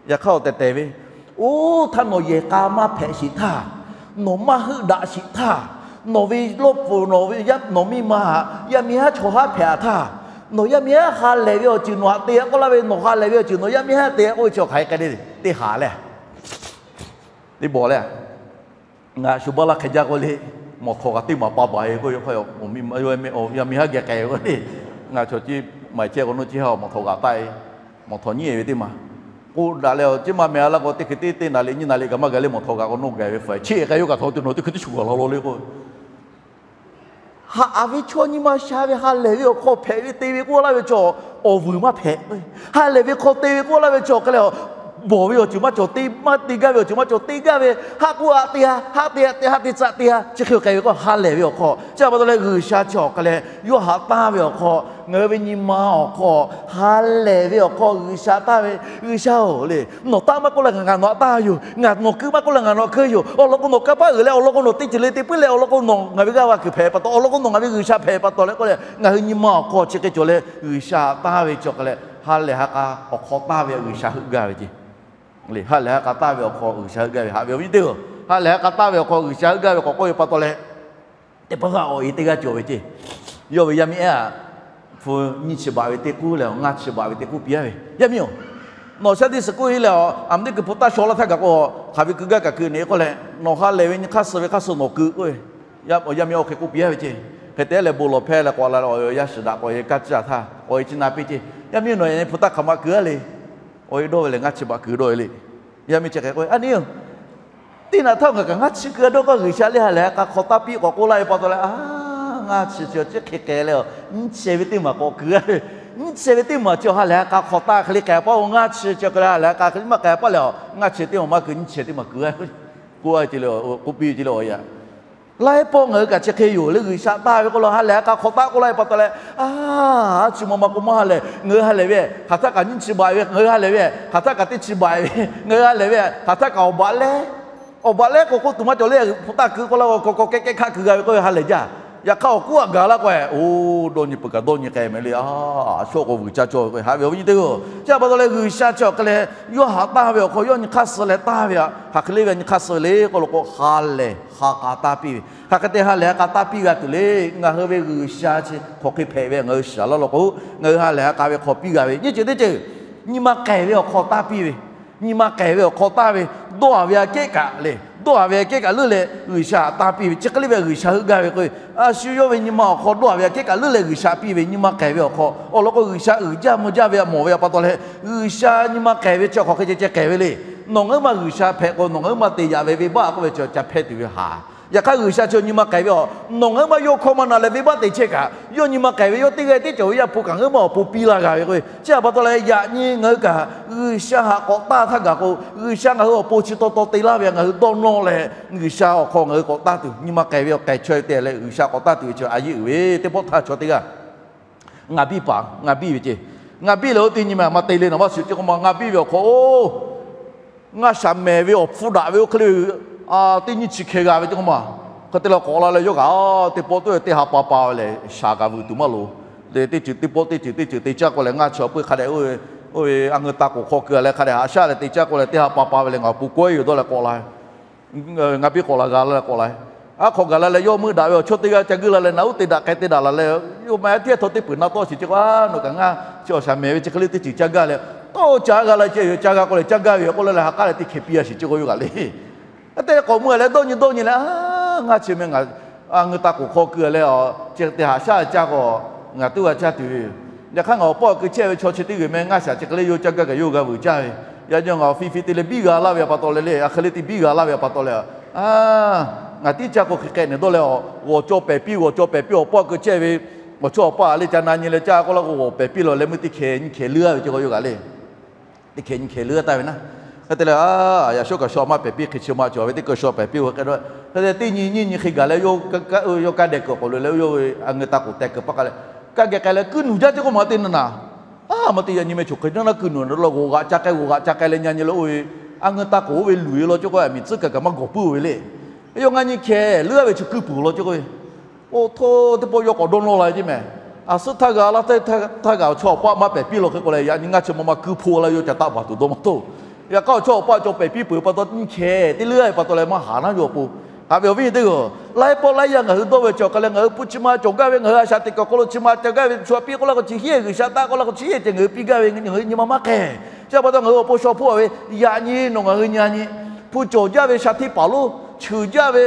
Yaꞈ hk'aˇ awˬ tehˬ tehˬ ve, oˇ htaˇ nawˬ yehˬ k'a maˇ hpehꞈ sheˍ htaˇ, nawˬ maˇ heuˆ daꞈ sheˍ htaˇ, nawˬ ve lawˇ pfuhˍ nawˬ ve yaˇ nawˬ miˇ ma htaꞈ yaˇ miˇ haˉ chaw haˉ hpehꞈ htaˇ, nawˬ yaˇ miˇ haˉ ha lehˬ ve awˬ ceuˬ nawˬ htaꞈ te k'oˆ laˇ ve, nawˬ ha lehˬ ve awˬ ceuˬ nawˬ yaˇ miˇ haˉ te k'oˆ ve chi hk'aˬ hk'e hk'e le, teˇ haˍ leh teˇ bawˬ leh, ngaˬ shu baˆ laˇ hk'e jaˇ k'oˆ le, mawˬ htawnˍ kaꞈ teˇ maˬ pa baˬ e k'oˆ ve, yaˇ miˇ haˉ geh k'ai k'oˆ le, ngaˬ chaw ciˉ maˍ chehˇ k'o nawˇ ciˉ haˉ mawˬ htawnˍ g'aꞈ taˆ e, mawˬ htawnˍ nyiˉ e ve teˇ maˬ k'oˆ daꞈ leh, awˬ ciˉ maˇ meh a laˇ k'o teˇ hkui teˇ teˇ naˍ riˍ nyiˇ naˍ riˍ kaꞈ maˇ gaˬ le, mawˬ htawnˍ g'aꞈ k'o nawˇ gaˬ ve faˍ cheˇ k'ai yoˬ kaꞈ htawnˍ tuˬ nawˬ teˇ hkui teˇ shu g'aˬ la law le k'o Haꞈ ve chaw nyi ma sha ve ha lehˬ ve awˬ hk'aw hpehꞈ ve te ve k'oˆ laˇ ve chaw, awˬ vuiˬ maˇ hpehꞈ. Ha lehˬ ve hk'aw te ve k'oˆ laˇ ve chaw hk'e leh, bawˬ ve awˬ ceuˬ maˇ cawˬ te, maˇ te gaˇ ve awˬ ceuˬ maˇ cawˬ te gaˇ ve, haˆ k'oˆ haˆ te ha, haˆ te haˆ te haˆ te tcuh te ha, chi hk'e k'ai ve k'o ha lehˬ ve awˬ hk'aw, chi a pa taw leh G'uiˬsha chi awˬ hk'e leh yawˇ haꞈ taˇ ve awˬ hk'aw Ngaˬ hui ve nyi ma awˬ hk'aw ha lehˬ ve awˬ hk'aw G'uiˬsha taˇ ve, G'uiˬsha-oˬ le, nawˬ taˇ maˇ k'oˆ leh ngaˬ nawˬ htaꞈ taˇ yoˬ, nawˬ kuiˬ maˇ k'oˆ leh ngaˬ nawˬ htaꞈ hkeuˇ yoˬ. Awˬ lawn k'o nawˬ kanˇ paˆ uiˍ leh, awˬ lawn k'o nawˬ teˇ ceuˬ le te puiˉ leh, awˬ lawn k'o nawˬ ngaˬ ve g'aˇ va kuiˬ hpehꞈ pa taw, awˬ lawn k'o nawˬ ngaˬ ve G'uiˬsha hpehꞈ pa taw leh k'oˆ leh, ngaˬ hui nyi ma awˬ hk'aw chi hk'e cawˬ leh G'uiˬsha taˇ ve chi hk'e leh, ha lehˬ ha k'a awˬ hk'aw taˇ ve G'uiˬsha heuˆ gaˇ ve ceˇ. Ha lehˬ ha k'a taˇ ve awˬ hk'aw G'uiˬsha heuˆ gaˇ ve, haꞈ ve awˬ viˉ teˇ-oˬ, ha lehˬ ha k'a taˇ ve awˬ hk'aw G'uiˬsha heuˆ gaˇ ve k'awꞈ k'oˆ ve pa taw leh, teˇ pawˆ g'aˇ awˬ e teˇ g'aˇ cawˬ ve ceˇ. Yawˇ ve yaˇ miˇ ehˉ aꞈ, hpu nyiˇ chi baꞈ ve teˇ k'uˉ leh ngaˇ chi baꞈ ve teˇ k'uˉ piˇ-a ve, Yaˇ miˇ-oˬ, nawˬ Sunday school hiˉ leh a, aˬ miˍ teˇ kuiˬ hpu taˇ shaw laˇ htaˇ gaˬ k'o, hk'aˬ ve kuiˬ gaˇ kaꞈ kuiˬ neꞈ k'oˆ leh, nawˬ ha lehˬ ve nyi hk'aˇ suh ve hk'aˇ suh nawˬ kuiˬ k'oˆ ve, yaˇ miˇ oˇ hk'e k'oˆ piˇ-a ve ceˇ. Hk'e te leh bon lawˬ hpehˇ leh k'awꞈ la leh awˬ yaˇ shiˍ daꞈ k'awꞈ e kaˇ caˇ htaˇ k'awꞈ e chi na piˇ ceˇ. Yaˇ miˇ nawˬ yaꞈ nyi hpu taˇ hk'aˬ ma kuiˬ-a le. Awˬ e dawˇ ve lehˬ ngaˇ chi baꞈ kuiˬ dawˇ ve le. Yaˇ miˇ chi hk'e k'oˆ ve, Aˬ niˇ-oˬ, teˇ naꞈ htaˇ ngaˬ kaꞈ ngaˇ chi kuiˬ dawˇ k'o G'uiˬsha lehˬ ha lehˬ ha k'a hk'aw taˇ piˇ k'awꞈ k'oˆ laˇ ve pa taw leh, a, ngaˇ chi chi chi hk'e k'ai leh, nyiˇ chehˇ ve teˇ maˬ k'awꞈ kuiˬ-a ve, nyiˇ chehˇ ve teˇ maˬ chi ha lehˬ ha k'a hk'aw taˇ hk'e le k'ai paˇ-oˬ, ngaˇ chi chi hk'e le ha lehˬ ha k'a hk'e le maˇ k'ai paˇ leh, ngaˇ chi teˇ maˬ maˇ kuiˬ, nyiˇ chehˇ teˇ maˬ kuiˬ-a k'oˆ piˇ ceˇ le, k'oˆ piˇ ceˇ le awˬ yaꞈ. Laiˉ pawˆ ngaˬ hui kaꞈ chi hk'e yoˬ le, G'uiˬsha taˇ ve k'oˆ la ha lehˬ ha k'a hk'aw taˇ k'oˆ laˇ ve pa taw leh, a, chi ma ma k'o maˇ ha lehˬ, ngaˬ hui ha lehˬ ve hk'aˬ htaˇ kaꞈ nyiˇ chi baꞈ ve, ngaˬ hui ha lehˬ ve hk'aˬ htaˇ kaꞈ teˇ chi baꞈ ve, ngaˬ hui ha lehˬ ve hk'aˬ htaˇ kaꞈ awˬ baꞈ lehˉ, awˬ baꞈ lehˉ k'o k'oˆ tuˬ maˇ cawˬ le, hpu taˇ kuiˬ k'oˆ laˇ k'o kaw kaw kehˉ kehˉ hk'aˆ kuiˬ g'a ve k'oˆ ve ha lehˬ jaˇ. Yaꞈ hk'aˇ awˬ kuˉ aꞈ gaˬ laˇ k'o, oˇ dawˇ nyi peuˬ kaꞈ dawˇ nyi k'ai mehˍ le, a, shawˆ k'o vuiˬ caˇ cawˇ ve k'o, haꞈ ve awˬ viˉ nyi teˇ-oˬ, chi pa taw leh G'uiˬsha chi awˬ hk'e leh yawˇ haꞈ taˇ ve awˬ hk'aw yawˇ nyi hk'aˇ suh leh taˇ ve aꞈ, hk'aˬ hk'e le ve nyi hk'aˇ suh le k'oˆ lo k'o, ha lehˬ ha k'a taˇ piˇ ve, hk'aˬ hk'e te ha lehˬ ha k'a taˇ piˇ g'a tuˬ le. Ngaˬ hui ve G'uiˬsha chi hk'aˬ hk'e hpehꞈ ve ngaˬ hui shiˍ laˇ law k'o, ngaˬ hui ha lehˬ ha k'a ve hk'aw piˇ g'a ve nyiˇ ceuˬ teˇ ceuˬ, nyi ma k'ehˬ ve awˬ hk'aw taˇ piˇ ve, nyi ma k'ehˬ ve awˬ hk'aw taˇ ve, dawˇ-a ve aꞈ kehˉ kaꞈ le, dawˇ-a ve aꞈ kehˉ kaꞈ leuˉ leh G'uiˬsha taˇ piˇ ve, chi hk'e le ve G'uiˬsha heuˆ gaˇ ve k'o, a shu yawˇ ve nyi ma awˬ hk'aw dawˇ-a ve aꞈ kehˉ kaꞈ leuˉ leh G'uiˬsha piˇ ve nyi ma k'ehˬ ve awˬ hk'aw, awˬ lawn k'o G'uiˬsha uiˍ jaˇ mvuh jaˇ ve aꞈ mawˬ ve pa taw leh, G'uiˬsha nyi ma k'ehˬ ve chi hk'aˬ hk'e ceh ceh k'ehˬ ve le. Nawˬ ngaˬ hui ma G'uiˬsha hpehꞈ k'o, nawˬ ngaˬ hui ma te yaꞈ ve venˇbaˆ k'oˆ ve chi ca hpehˇ tuˬ ve haˍ. Yaꞈ hk'aˇ G'uiˬsha chi nyi ma k'ehˬ ve a, nawˬ ngaˬ hui ma yawˇ hkawˇ maˇ na leh venˇbaˆ te chehˇ kaꞈ, yawˇ nyi ma k'ehˬ ve yawˇ teˇ g'aˇ teˇ cawˬ ve Yaˇ hpu kaꞈ ngaˬ hui ma awˬ pon piˇ laˇ g'a ve k'o, chi htaꞈ pa taw leh yaꞈ nyi ngaˬ hui kaꞈ G'uiˬsha haꞈ k'awꞈ taˇ htaˇ gaˬ k'o, G'uiˬsha ngaˬ hui awˬ pon chi taw taw te laˇ ve ngaˬ hui dawˇ nawˇ leh, G'uiˬsha awˬ hk'aw ngaˬ hui k'awꞈ taˇ tuˬ, nyi ma k'ehˬ ve awˬ k'ehˬ chaweh te leh G'uiˬsha k'awꞈ taˇ tuˬ ve chi a yeˇ uiˍ ve teˇ pawˆ htaˇ chaw teˇ g'aˇ ngaˬ biˇ paˍ ngaˬ biˇ ve ceˇ. Ngaˬ biˇ lehˬ oˇ teˇ nyi ma maˇ te le, nawˬ maˇ shiˍ ceˇ k'o ma ngaˬ biˇ ve awˬ hk'aw, oˇ, ngaˇ shaˍ mehˍ ve awˬ hpfuhˇ daꞈ ve oˇ hk'e le, teˇ nyiˇ chi hkeh g'a ve ceˇ k'o ma. Hk'e te leh k'awꞈ la leh yawˇ kaꞈ teˇ pawˆ tuˬ teˇ ha pa pa ve lehˬ shaˍ kaꞈ vuiˬ tuˬ maˇ loˍ. Teˇ ceuˬ teˇ pawˆ teˇ ceuˬ teˇ ceuˬ te caˇ k'o leh ngaˇ chi awˬ peu hk'a dehꞈ oˇ ve, oˇ ve a ngeu ta k'oˍ hk'aw keu leh hk'a dehꞈ haꞈ shaˉ leh te caˇ k'o leh teˇ ha pa pa ve lehˬ ngaˬ awˬ pon kawehˇ yoˬ dawˇ leh k'awꞈ la Ngaˬ biˇ k'awꞈ la g'a la k'awꞈ la. Aˉ hk'awꞈ gaˬ la leh yawˇ meuˇ daꞈ ve awˬ chawˇ teˇ g'aˇ ca guˇ la leh naꞈ uˉ te daꞈ k'ai te daꞈ laˬ leh, yawˇ ma ehˉ hteˇ htawˇ teˇ peuˬ na tawˇ shiˍ ceˇ k'o, a, nawˬ kaꞈ ngaˇ chi awˬ shaˍ mehˍ ve chi hk'e le teˇ ceuˬ ca gaˇ leh, tawˇ ca g'a la ceˇ yoˬ, ca g'a k'o leh ca gaˇ ve yoˬ k'oˆ la leh ha k'aˉ leh teˇ hkeh piˇ a shiˍ ceˇ k'o yawˇ kaꞈ le. Hk'e te leh k'awꞈ mui leh dawˇ nyi dawˇ nyi leh, a, ngaˇ chi meh ngaˬ a ngeu ta k'oˍ hk'aw keu leh a, chi te haꞈ shaˉ caˇ k'o, ngaˬ tuˉ g'a caˇ tuˬ ve yoˬ. Yaꞈ hk'aˇ ngaˬ awˬ pawˆ keu chehˇ ve chaw chi teˇ g'uiˬ meh ngaˇ shaˍ chi hk'e le yawˇ ca gaˇ kaꞈ yawˇ g'a vuiˬ caˇ ve. Yaꞈ nyi ngaˬ awˬ fi fi te leh biˇ g'a laˇ ve pa taw leh le, a hk'e le te biˇ g'a laˇ ve pa taw leh, a, ngaˬ tiˉ caˇ k'o hk'e k'ai nehˬ dawˇ leh, g'awˬ cawˇ pehˍ piˇ, g'awˬ cawˇ pehˍ piˇ awˬ pawˆ keu chehˇ ve, awˬ chawˇ awˬ paˇ a le ca na nyi leh caˇ k'oˆ la k'o g'awˬ pehˍ piˇ la leh meuˇ teˇ hkeh nyi hkeh leuˉ ve ceˇ k'o yawˇ kaꞈ le. Teˇ hkeh nyi hkeh leuˉ taˍ ve naˉ. Hk'e te leh, a, yaꞈ shawˉ kaꞈ shaw maˇ pehˍ piˇ, hk'e chi ma cawˬ ve teˇ kaˬ shaw pehˍ piˇ-o hk'e k'ai dawˇ. Hk'e te teˇ nyi nyiˇ nyi hk'e gaˬ leh, yawˇ kaˇ dehꞈ kuiˬ k'awꞈ loꞈ leh, yawˇ ve a ngeu ta k'oˍ tehꞈ kuiˬ paˇ k'ai leh, kaˇ geh k'ai leh kuiˇ nuˬ jaˇ ceˇ k'o ma teˇ naˬ naˬ. A, ma te yaꞈ nyi meh choˬ hk'e naˉ naˉ kuiˇ nuˬ naˬ leh g'awˬ g'aꞈ ca k'ai, g'awˬ g'aꞈ ca k'ai leh nyi nyi leh oˇ ve, a ngeu ta k'oˍ oˇ ve luˬ e law ceˇ k'o, a miˬ tcuhˉ kaꞈ kaꞈ maˇ gawˬ puiˉ-o ve le. Yawˇ ngaˇ nyi hkeh leuˉ ve chi kuiˇ puˬ law ceˇ k'o ve, oˇ hto teˇ pawˆ yawˇ k'awꞈ dawˇ nawˇ la ceˇ meh. A suhˉ htaˇ g'a laˇ, htaˇ g'a awˬ chawˇ awˬ paˆ maˇ pehˍ piˇ law hk'e k'o leh, yaꞈ nyi ngaˇ chi ma ma kuiˇ hpaw la yawˇ ca taˆ baˬ tuˬ dawˇ maˇ toˇ. Yaꞈ hk'aˇ awˬ chawˇ awˬ paˆ cawˬ pehˍ piˇ peuˬ pa taw nyi hkeh te leuˉ ve pa taw leh maˇ haˍ naˉ yawˇ awˬ pon. Haꞈ ve awˬ viˉ nyi teˇ g'aˇ, laiˉ pawˆ laiˉ yaˇ ngaˬ hui dawˇ ve chi awˬ hk'a leh ngaˬ hui hpu chi ma cawˬ gaˇ ve, ngaˬ hui a shaꞈ teꞈ kaˬ hk'aw lo chi ma cawˬ gaˇ ve, shu a piˇ k'oˆ la k'o chi hiˉ G'uiˬsha taˆ k'oˆ la k'o chi hiˉ ceh ngaˬ hui piˇ gaˇ ve, ngaˬ hui nyi ma maˇ k'ehˬ. Chi pa taw ngaˬ hui awˬ pon shaw hpoˆ a ve, yaꞈ nyi nawˬ ngaˬ hui nyi a nyi, hpu cawˬ jaˇ ve sha hteˇ paˍ lonˉ cheuˬ jaˇ ve,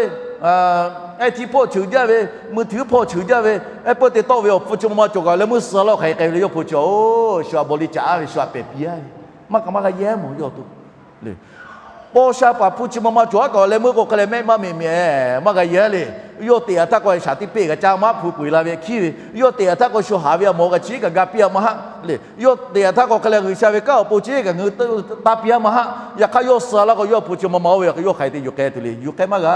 ehˉ htiˇ hpawˇ cheuˬ jaˇ ve, mui htuiˉ hpawˇ cheuˬ jaˇ ve, ehˉ peuˇ te tawˆ ve awˬ hpu chi ma ma cawˬ gaˬ leh meuˇ suh laˇ hk'aˬ hk'e k'ai ve le yawˇ hpu chi, oˬ, shu a baw liˇ caꞈ ve, shu a pehˍ piˇ a ve, maˇ kaꞈ maˇ g'a yehˇ mawˬ yawˇ awˬ to. Paw sha paˍ hpu chi ma ma cawˬ aˉ kaꞈ leh meuˇ k'o hk'e leh mehˆ maˇ meꞈ meꞈ, maˇ g'a yehˇ le. Yawˇ teꞈ a htaˇ k'o shaˍ tiꞈ peˆ g'a caˇ maˇ hpu peu eˬ la ve hkiˉ ve, yawˇ teꞈ a htaˇ k'o shu haˍ ve a mawˬ g'a chi kaꞈ ga piˇ a maˇ haˆ le. Yawˇ teꞈ a htaˇ k'o hk'e leh G'uiˬsha ve kanˉ awˬ pon chi kaꞈ ngaˬ hui taˇ piˇ a maˇ haˆ. Yaꞈ hk'aˇ yawˇ suh laˇ k'o yawˇ hpu chi ma ma oˇ ve yawˇ hk'aˬ hk'e te yuˬ k'ai tuˬ le, yuˬ k'ai maˇ g'a,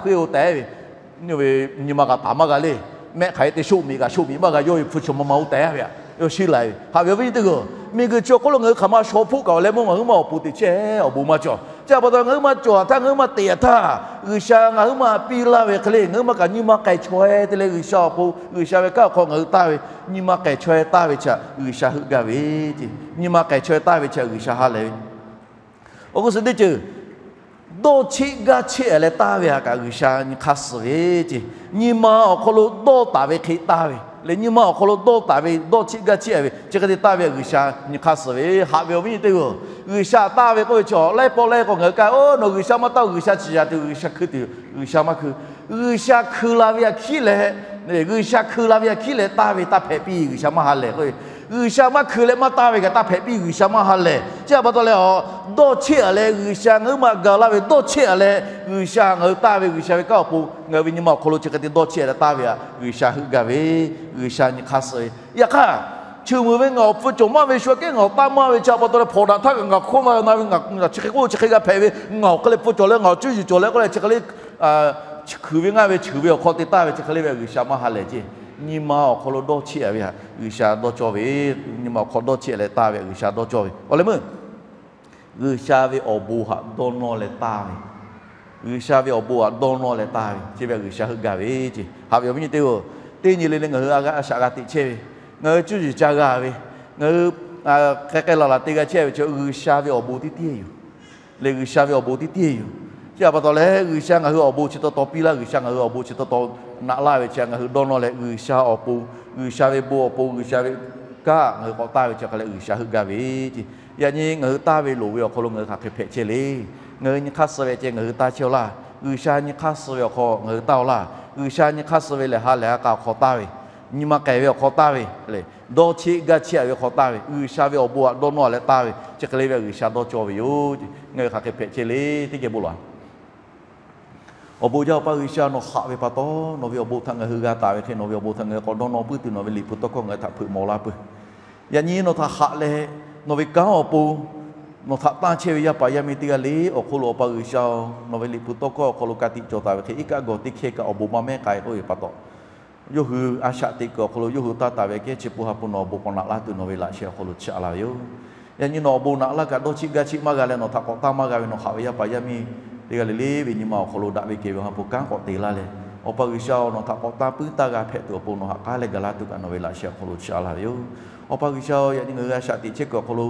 hpuiˇ-o tehꞈ ve, nyi ma kaꞈ taˍ maˇ g'a le. mehˆ hk'aˬ hk'e te shoˆ miꞈ kaꞈ shoˆ miꞈ maˇ g'a yawˇ ve hpu chi ma ma oˇ teh a ve aꞈ, yawˇ shiˉ la ve. Haꞈ ve awˬ viˉ nyi teˇ g'aˇ-oˬ, miˬguiˬ chi awˬ hk'oˆ lo ngaˬ hui hk'aˬ ma shaw hpoˆ kaꞈ awˬ leh meuˇ ngaˬ hui maˇ awˬ pon teꞈ chehˇ awˬ bon maˇ cawˬ. Chi pa taw ngaˬ hui maˇ cawˬ htaˇ, ngaˬ hui maˇ teꞈ htaˇ, G'uiˬsha ngaˬ hui maˇ piˇ laˇ ve hk'e le, ngaˬ hui maˇ kaꞈ nyi ma k'ai chaweh te leh G'uiˬsha awˬ pon, G'uiˬsha ve kanˉ awˬ hk'aw ngaˬ hui taˇ ve, nyi ma k'ai chaweh taˇ ve chi G'uiˬsha heuˆ gaˇ ve ce. Nyi ma k'ai chaweh taˇ ve chi G'uiˬsha ha lehˬ ve. Awˬ g'uˇ suhˍ teˇ ceuˬ, dawˇ cheˆ gaˇ cheˆ leh taˇ ve htaꞈ kaꞈ G'uiˬsha nyi hk'aˇ suh ve ce. Nyi ma awˬ hk'aw lo dawˇ taˍ ve hk'e taˇ ve leh, nyi ma awˬ hk'aw lo dawˇ taˍ ve dawˇ cheˆ gaˇ cheˆ ve chi hk'e te taˇ ve G'uiˬsha nyi hk'aˇ suh ve. Haꞈ ve awˬ viˉ nyi teˇ g'aˇ-oˬ, G'uiˬsha taˇ ve k'oˆ ve chi laiˉ pawˆ laiˉ k'o ngaˬ hui kaꞈ, oˇ nawˬ G'uiˬsha maˇ taˇ-oˬ, G'uiˬsha chi yaꞈ tuˬ G'uiˬsha hkui tuˬ, G'uiˬsha maˇ hkui. G'uiˬsha hkui la ve aꞈ hkiˉ leh, G'uiˬsha hkui la ve aꞈ hkiˉ leh taˇ ve taˇ hpehꞈ piˇ G'uiˬsha maˇ ha lehˬ k'o, G'uiˬsha maˇ hkui leh maˇ taˇ ve kaꞈ taˇ hpehꞈ piˇ G'uiˬsha maˇ ha lehˬ. Chi pa taw leh, dawˇ cheˆ-a leh G'uiˬsha ngaˬ hui maˇ ga laˇ ve dawˇ cheˆ-a leh G'uiˬsha ngaˬ hui taˇ ve G'uiˬsha ve kanˉ awˬ pon ngaˬ hui ve nyi ma awˬ hk'aw lo chi hk'e te dawˇ cheˆ leh taˇ ve htaꞈ G'uiˬsha heuˆ gaˇ ve, G'uiˬsha nyi hk'aˇ suh ve. Yaꞈ hk'aˇ, chi meuꞈ ve ngaˬ awˬ pfuhˇ cawˬ maˇ ve shu aꞈ kehˉ ngaˬ awˬ taˇ maˇ ve chi pa taw leh hpawnˬ daꞈ htaˇ kaꞈ ngaˬ hkawˇ maˇ na ve, ngaˬ chi hk'e k'oˆ chi hk'e g'a hpehꞈ ve, ngaˬ awˬ hk'e leh pfuhˇ cawˬ leh ngaˬ awˬ cuˇ yiˍ cawˬ leh k'oˆ leh chi hk'e le, hkui ve ngaˇ ve chi ve awˬ hk'aw te taˇ ve chi hk'e le ve G'uiˬsha maˇ ha lehˬ ce. Nyi ma awˬ hk'aw lo dawˇ cheˆ-a ve htaꞈ G'uiˬsha dawˇ cawˇ ve, nyi ma awˬ hk'aw dawˇ cheˆ leh taˇ ve htaꞈ G'uiˬsha dawˇ cawˇ ve. Awˬ leh meuˇ G'uiˬsha ve awˬ bon htaꞈ dawˇ nawˇ leh taˇ ve, G'uiˬsha ve awˬ bon htaꞈ dawˇ nawˇ leh taˇ ve, chi ve G'uiˬsha heuˆ gaˇ ve ce. Haꞈ ve awˬ viˉ nyi teˇ g'aˇ-oˬ, teˇ nyi le le ngaˬ hui a shaꞈ g'a teꞈ chehˇ ve, ngaˬ hui cuˇ yiˍ ca g'a ve, ngaˬ hui k'ai k'ai laˬ laˬ te g'a chehˇ ve chi G'uiˬsha ve awˬ bon teˇ tiˉ yoˬ. Leh G'uiˬsha ve awˬ bon teˇ tiˉ yoˬ. Chi pa taw leh G'uiˬsha ngaˬ hui awˬ bon chi taw taw piˇ laˇ, G'uiˬsha ngaˬ hui awˬ bon chi taw taw naꞈ laˇ ve chi ngaˬ hui dawˇ nawˇ leh G'uiˬsha awˬ pon, G'uiˬsha ve bon awˬ pon, G'uiˬsha ve kanˉ ngaˬ hui k'awꞈ taˇ ve chi hk'e leh G'uiˬsha heuˆ gaˇ ve ce. Yaꞈ nyi ngaˬ hui taˇ ve loˍ ve awˬ hk'aw lo ngaˬ hui hk'aˬ hk'e hpehꞈ chehˇ le. Ngaˬ hui nyi hk'aˇ suh ve ceh ngaˬ hui taˇ chehˇ-aw laˇ. G'uiˬsha nyi hk'aˇ suh ve awˬ hk'aw ngaˬ hui taˇ-aw laˇ. G'uiˬsha nyi hk'aˇ suh ve lehˬ ha lehˬ ha k'a awˬ hk'aw taˇ ve, nyi ma k'ai ve awˬ hk'aw taˇ ve leh, dawˇ cheˆ gaˇ cheˆ-a ve hk'aw taˇ ve, G'uiˬsha ve awˬ bon htaꞈ dawˇ nawˇ leh taˇ ve chi hk'e le ve G'uiˬsha dawˇ cawˇ ve yoˬ. Ngaˬ hui hk'aˬ hk'e hpehꞈ chehˇ le, teˇ geh bon lawˬ. Awˬ bon jaˇ Awˬ pa G'uiˬsha, nawˬ haꞈ ve pa taw nawˬ ve awˬ bon htaꞈ ngaˬ hui g'a taˍ ve hk'e, nawˬ ve awˬ bon htaꞈ ngaˬ hui k'awꞈ dawˇ nawˇ puiˉ tuˬ nawˬ ve liꞈ hpu tawˇ hkawˇ ngaˬ hui htaꞈ hpeuꞈ mawˬ laˇ peuˬ. Yaꞈ nyi nawˬ htaꞈ haꞈ leh, nawˬ ve kanˉ awˬ pon nawˬ htaꞈ tanˇ chehˇ ve yaˇ paˍ yaˇ miˇ teˇ g'aˇ le awˬ hk'aw lo Awˬ pa G'uiˬsha-oˬ, nawˬ ve liꞈ hpu tawˇ hkawˇ awˬ hk'aw lo ka tiꞈ cawˬ taˍ ve hk'e, iˉ kaˆ gawˬ teˇ hkehˇ kaꞈ awˬ bon maˇ mehˉ k'ai k'oˆ ve pa taw, yawˇ hui a shaꞈ teꞈ kuiˬ awˬ hk'aw lo yawˇ hui taˇ taˍ ve kehˉ chi pun ha pon nawˬ awˬ bon k'awꞈ naꞈ laˇ tuˬ nawˬ ve laꞈ sheh awˬ hk'aw lo chiˇ aꞈ laˇ ve yoˬ. Yaꞈ nyi nawˬ awˬ bon naꞈ laˇ kaꞈ dawˇ cheˆ gaˇ cheˆ maˇ g'a leh nawˬ htaꞈ k'awꞈ taˇ maˇ g'a ve nawˬ haꞈ ve yaˇ paˍ yaˇ miˇ teˇ g'aˇ le le ve nyi ma awˬ hk'aw lo daꞈ ve kehˬ ve ha pon kanˉ k'awꞈ te laˇ leh, Awˬ pa G'uiˬsha-oˬ, nawˬ htaꞈ k'awꞈ taˇ puiˉ taˇ g'a hpehꞈ tuˬ awˬ pon nawˬ ha k'aˉ leh ga laˇ tuˬ kaꞈ nawˬ ve laꞈ sheh awˬ hk'aw lo chiˇ aꞈ laˇ ve yoˬ. Awˬ pa G'uiˬsha-oˬ, yaꞈ nyi ngaˬ hui a shaꞈ teꞈ chehˇ kuiˬ awˬ hk'aw lo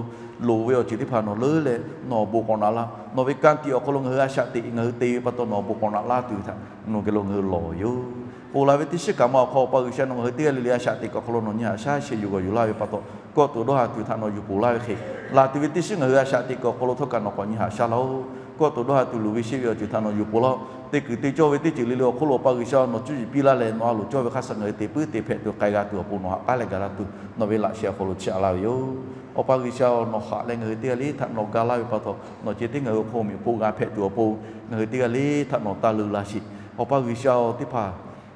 loˍ ve awˬ ceuˬ teˇ hpaˍ nawˬ leuˉ leh nawˬ awˬ bon k'awꞈ naꞈ laˇ. Nawˬ ve ka tiꞈ awˬ hk'aw lo ngaˬ hui a shaꞈ teꞈ ngaˬ hui te ve pa taw nawˬ awˬ bon k'awꞈ naꞈ laˇ tuˬ ve htaꞈ nawˬ geh lo ngaˬ hui lawˬ ve yoˬ. Ponˬ laˬ ve teˇ shiˉ kaꞈ ma awˬ hk'aw Awˬ pa G'uiˬsha nawˬ ngaˬ hui teˇ g'aˇ le le a shaꞈ teꞈ kuiˬ awˬ hk'aw lo nawˬ nyi haꞈ shaˉ sheh yuˬ g'awˬ yuˬ laˇ ve pa taw, kawˆ tuˬ dawˇ ha tuˬ htaꞈ nawˬ yuˬ ponˬ laˇ ve hk'e, laˬ tuˬ ve teˇ shiˉ ngaˬ hui a shaꞈ teꞈ kuiˬ awˬ hk'aw lo htawˇ kaꞈ nawˬ k'awꞈ nyi haꞈ shaˉ laˇ-oˬ. Kawˆ tuˬ dawˇ ha tuˬ luˬ ve sheˆ ve awˬ ceuˬ htaꞈ nawˬ yuˬ ponˬ laˇ-oˬ. Teˇ kuiˬ te cawˇ ve teˇ ceuˬ le le awˬ hk'oˆ lo Awˬ pa G'uiˬsha nawˬ cuˇ yiˍ piˇ laˇ leh nawˬ a loˍ cawˇ ve hk'aˇ suh ngaˬ hui te puiˉ te hpehꞈ tuˬ k'ai g'a tuˬ awˬ pon nawˬ ha k'aˉ leh ga laˇ tuˬ nawˬ ve laꞈ sheh awˬ hk'aw lo chiˇ aꞈ laˇ ve yoˬ. Awˬ pa G'uiˬsha-oˬ, nawˬ haꞈ leh ngaˬ hui teˇ g'aˇ le htaꞈ nawˬ ga laˇ ve pa taw, nawˬ ceh tiˉ ngaˬ hui awˬ hk'aw miˬ hpoˆ g'a hpehꞈ tuˬ awˬ pon, ngaˬ hui teˇ g'aˇ le htaꞈ nawˬ taˇ leuˬ laˇ sheˍ. Awˬ pa G'uiˬsha-oˬ, teˇ hpaˍ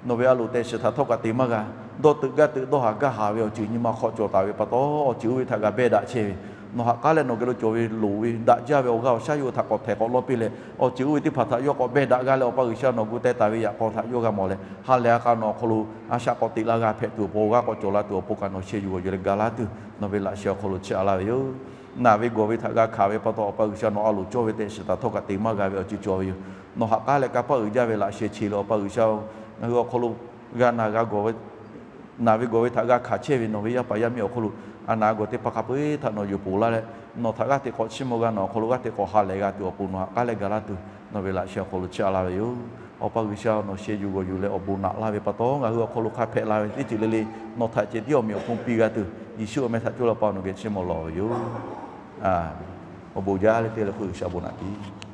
nawˬ ve a loˍ tehꞈ shiˍ htaꞈ htawˇ kaꞈ te maˇ g'a. Dawˇ teuꞈ gaˇ teuꞈ dawˇ haˍ gaˇ haˍ ve awˬ ceuˬ nyi ma hk'aw cawˬ taˍ ve pa taw, awˬ ceuˬ oˇ ve htaꞈ g'a behˇ daꞈ chehˇ ve, nawˬ ha k'aˉ leh nawˬ geh lo cawˬ ve loˍ ve daꞈ jaˇ ve awˬ g'aˇ awˬ shaˉ yawˇ hui htaꞈ k'awꞈ htehˍ k'awꞈ lawˇ piˇ leh, awˬ ceuˬ oˇ ve teˇ hpaˍ htaꞈ yawˇ k'awꞈ behˇ daꞈ g'a leh, Awˬ pa G'uiˬsha nawˬ gu teh taˍ ve yaꞈ k'aw htaꞈ yawˇ g'a mawˬ leh, ha lehˬ ha k'a nawˬ awˬ hk'aw lo a shaꞈ k'awꞈ teꞈ la g'a hpehꞈ tuˬ awˬ pon, awˬ g'aˇ k'awꞈ cawˬ la tuˬ awˬ pon kaꞈ nawˬ sheh yuˬ g'awˬ yuˬ leh ga laˇ tuˬ nawˬ ve laꞈ sheh awˬ hk'aw lo chiˇ aꞈ laˇ ve yoˬ. Naˬ ve gawˬ ve htaꞈ g'a hkanˍ ve pa taw, Awˬ pa G'uiˬsha nawˬ a loˍ cawˇ ve tehꞈ shiˍ htaꞈ htawˇ kaꞈ te maˇ g'a ve awˬ ceuˬ cawˬ ve yoˬ. Nawˬ ha k'aˉ leh kanˇ paˆ uiˍ jaˇ ve laꞈ sheh che leh, Awˬ pa G'uiˬsha-oˬ, ngaˬ hui awˬ hk'aw lo g'a naˬ g'a gawˬ ve, naˬ ve gawˬ ve htaꞈ g'a hkanˍ chehˇ ve nawˬ ve yaˇ paˍ yaˇ miˇ awˬ hk'aw lo, a naˬ gawˬ teˇ hpaˍ hk'a peu-eˬ htaꞈ nawˬ yuˬ ponˬ laˇ leh, nawˬ htaꞈ g'aˇ hteꞈ k'awꞈ chiˇ mvuh g'a, nawˬ awˬ hk'aw lo g'aˇ hteꞈ k'awꞈ ha lehˬ g'a tuˬ awˬ pon nawˬ ha k'aˉ leh ga laˇ tuˬ nawˬ ve laꞈ sheh awˬ hk'aw lo chiˇ aꞈ laˇ ve yoˬ. Awˬ pa G'uiˬsha-oˬ, nawˬ sheh yuˬ g'awˬ yuˬ leh awˬ bon naꞈ laˇ ve pa taw, ngaˬ hui awˬ hk'aw lo hk'a hpehꞈ la ve teˇ ceuˬ le le nawˬ htaꞈ ceh tiˉ awˬ meꞈ awˬ hponˇ piˇ g'a tuˬ, Yeˍsuˆ awˬ meh htaꞈ cawˇ leh Awˬ pa nawˬ geh chiˇ mvuh lawˬ ve yoˬ. Awˬ bon jaˇ leh teˇ g'aˇ le hk'oˆ G'uiˬsha bon naꞈ piˇ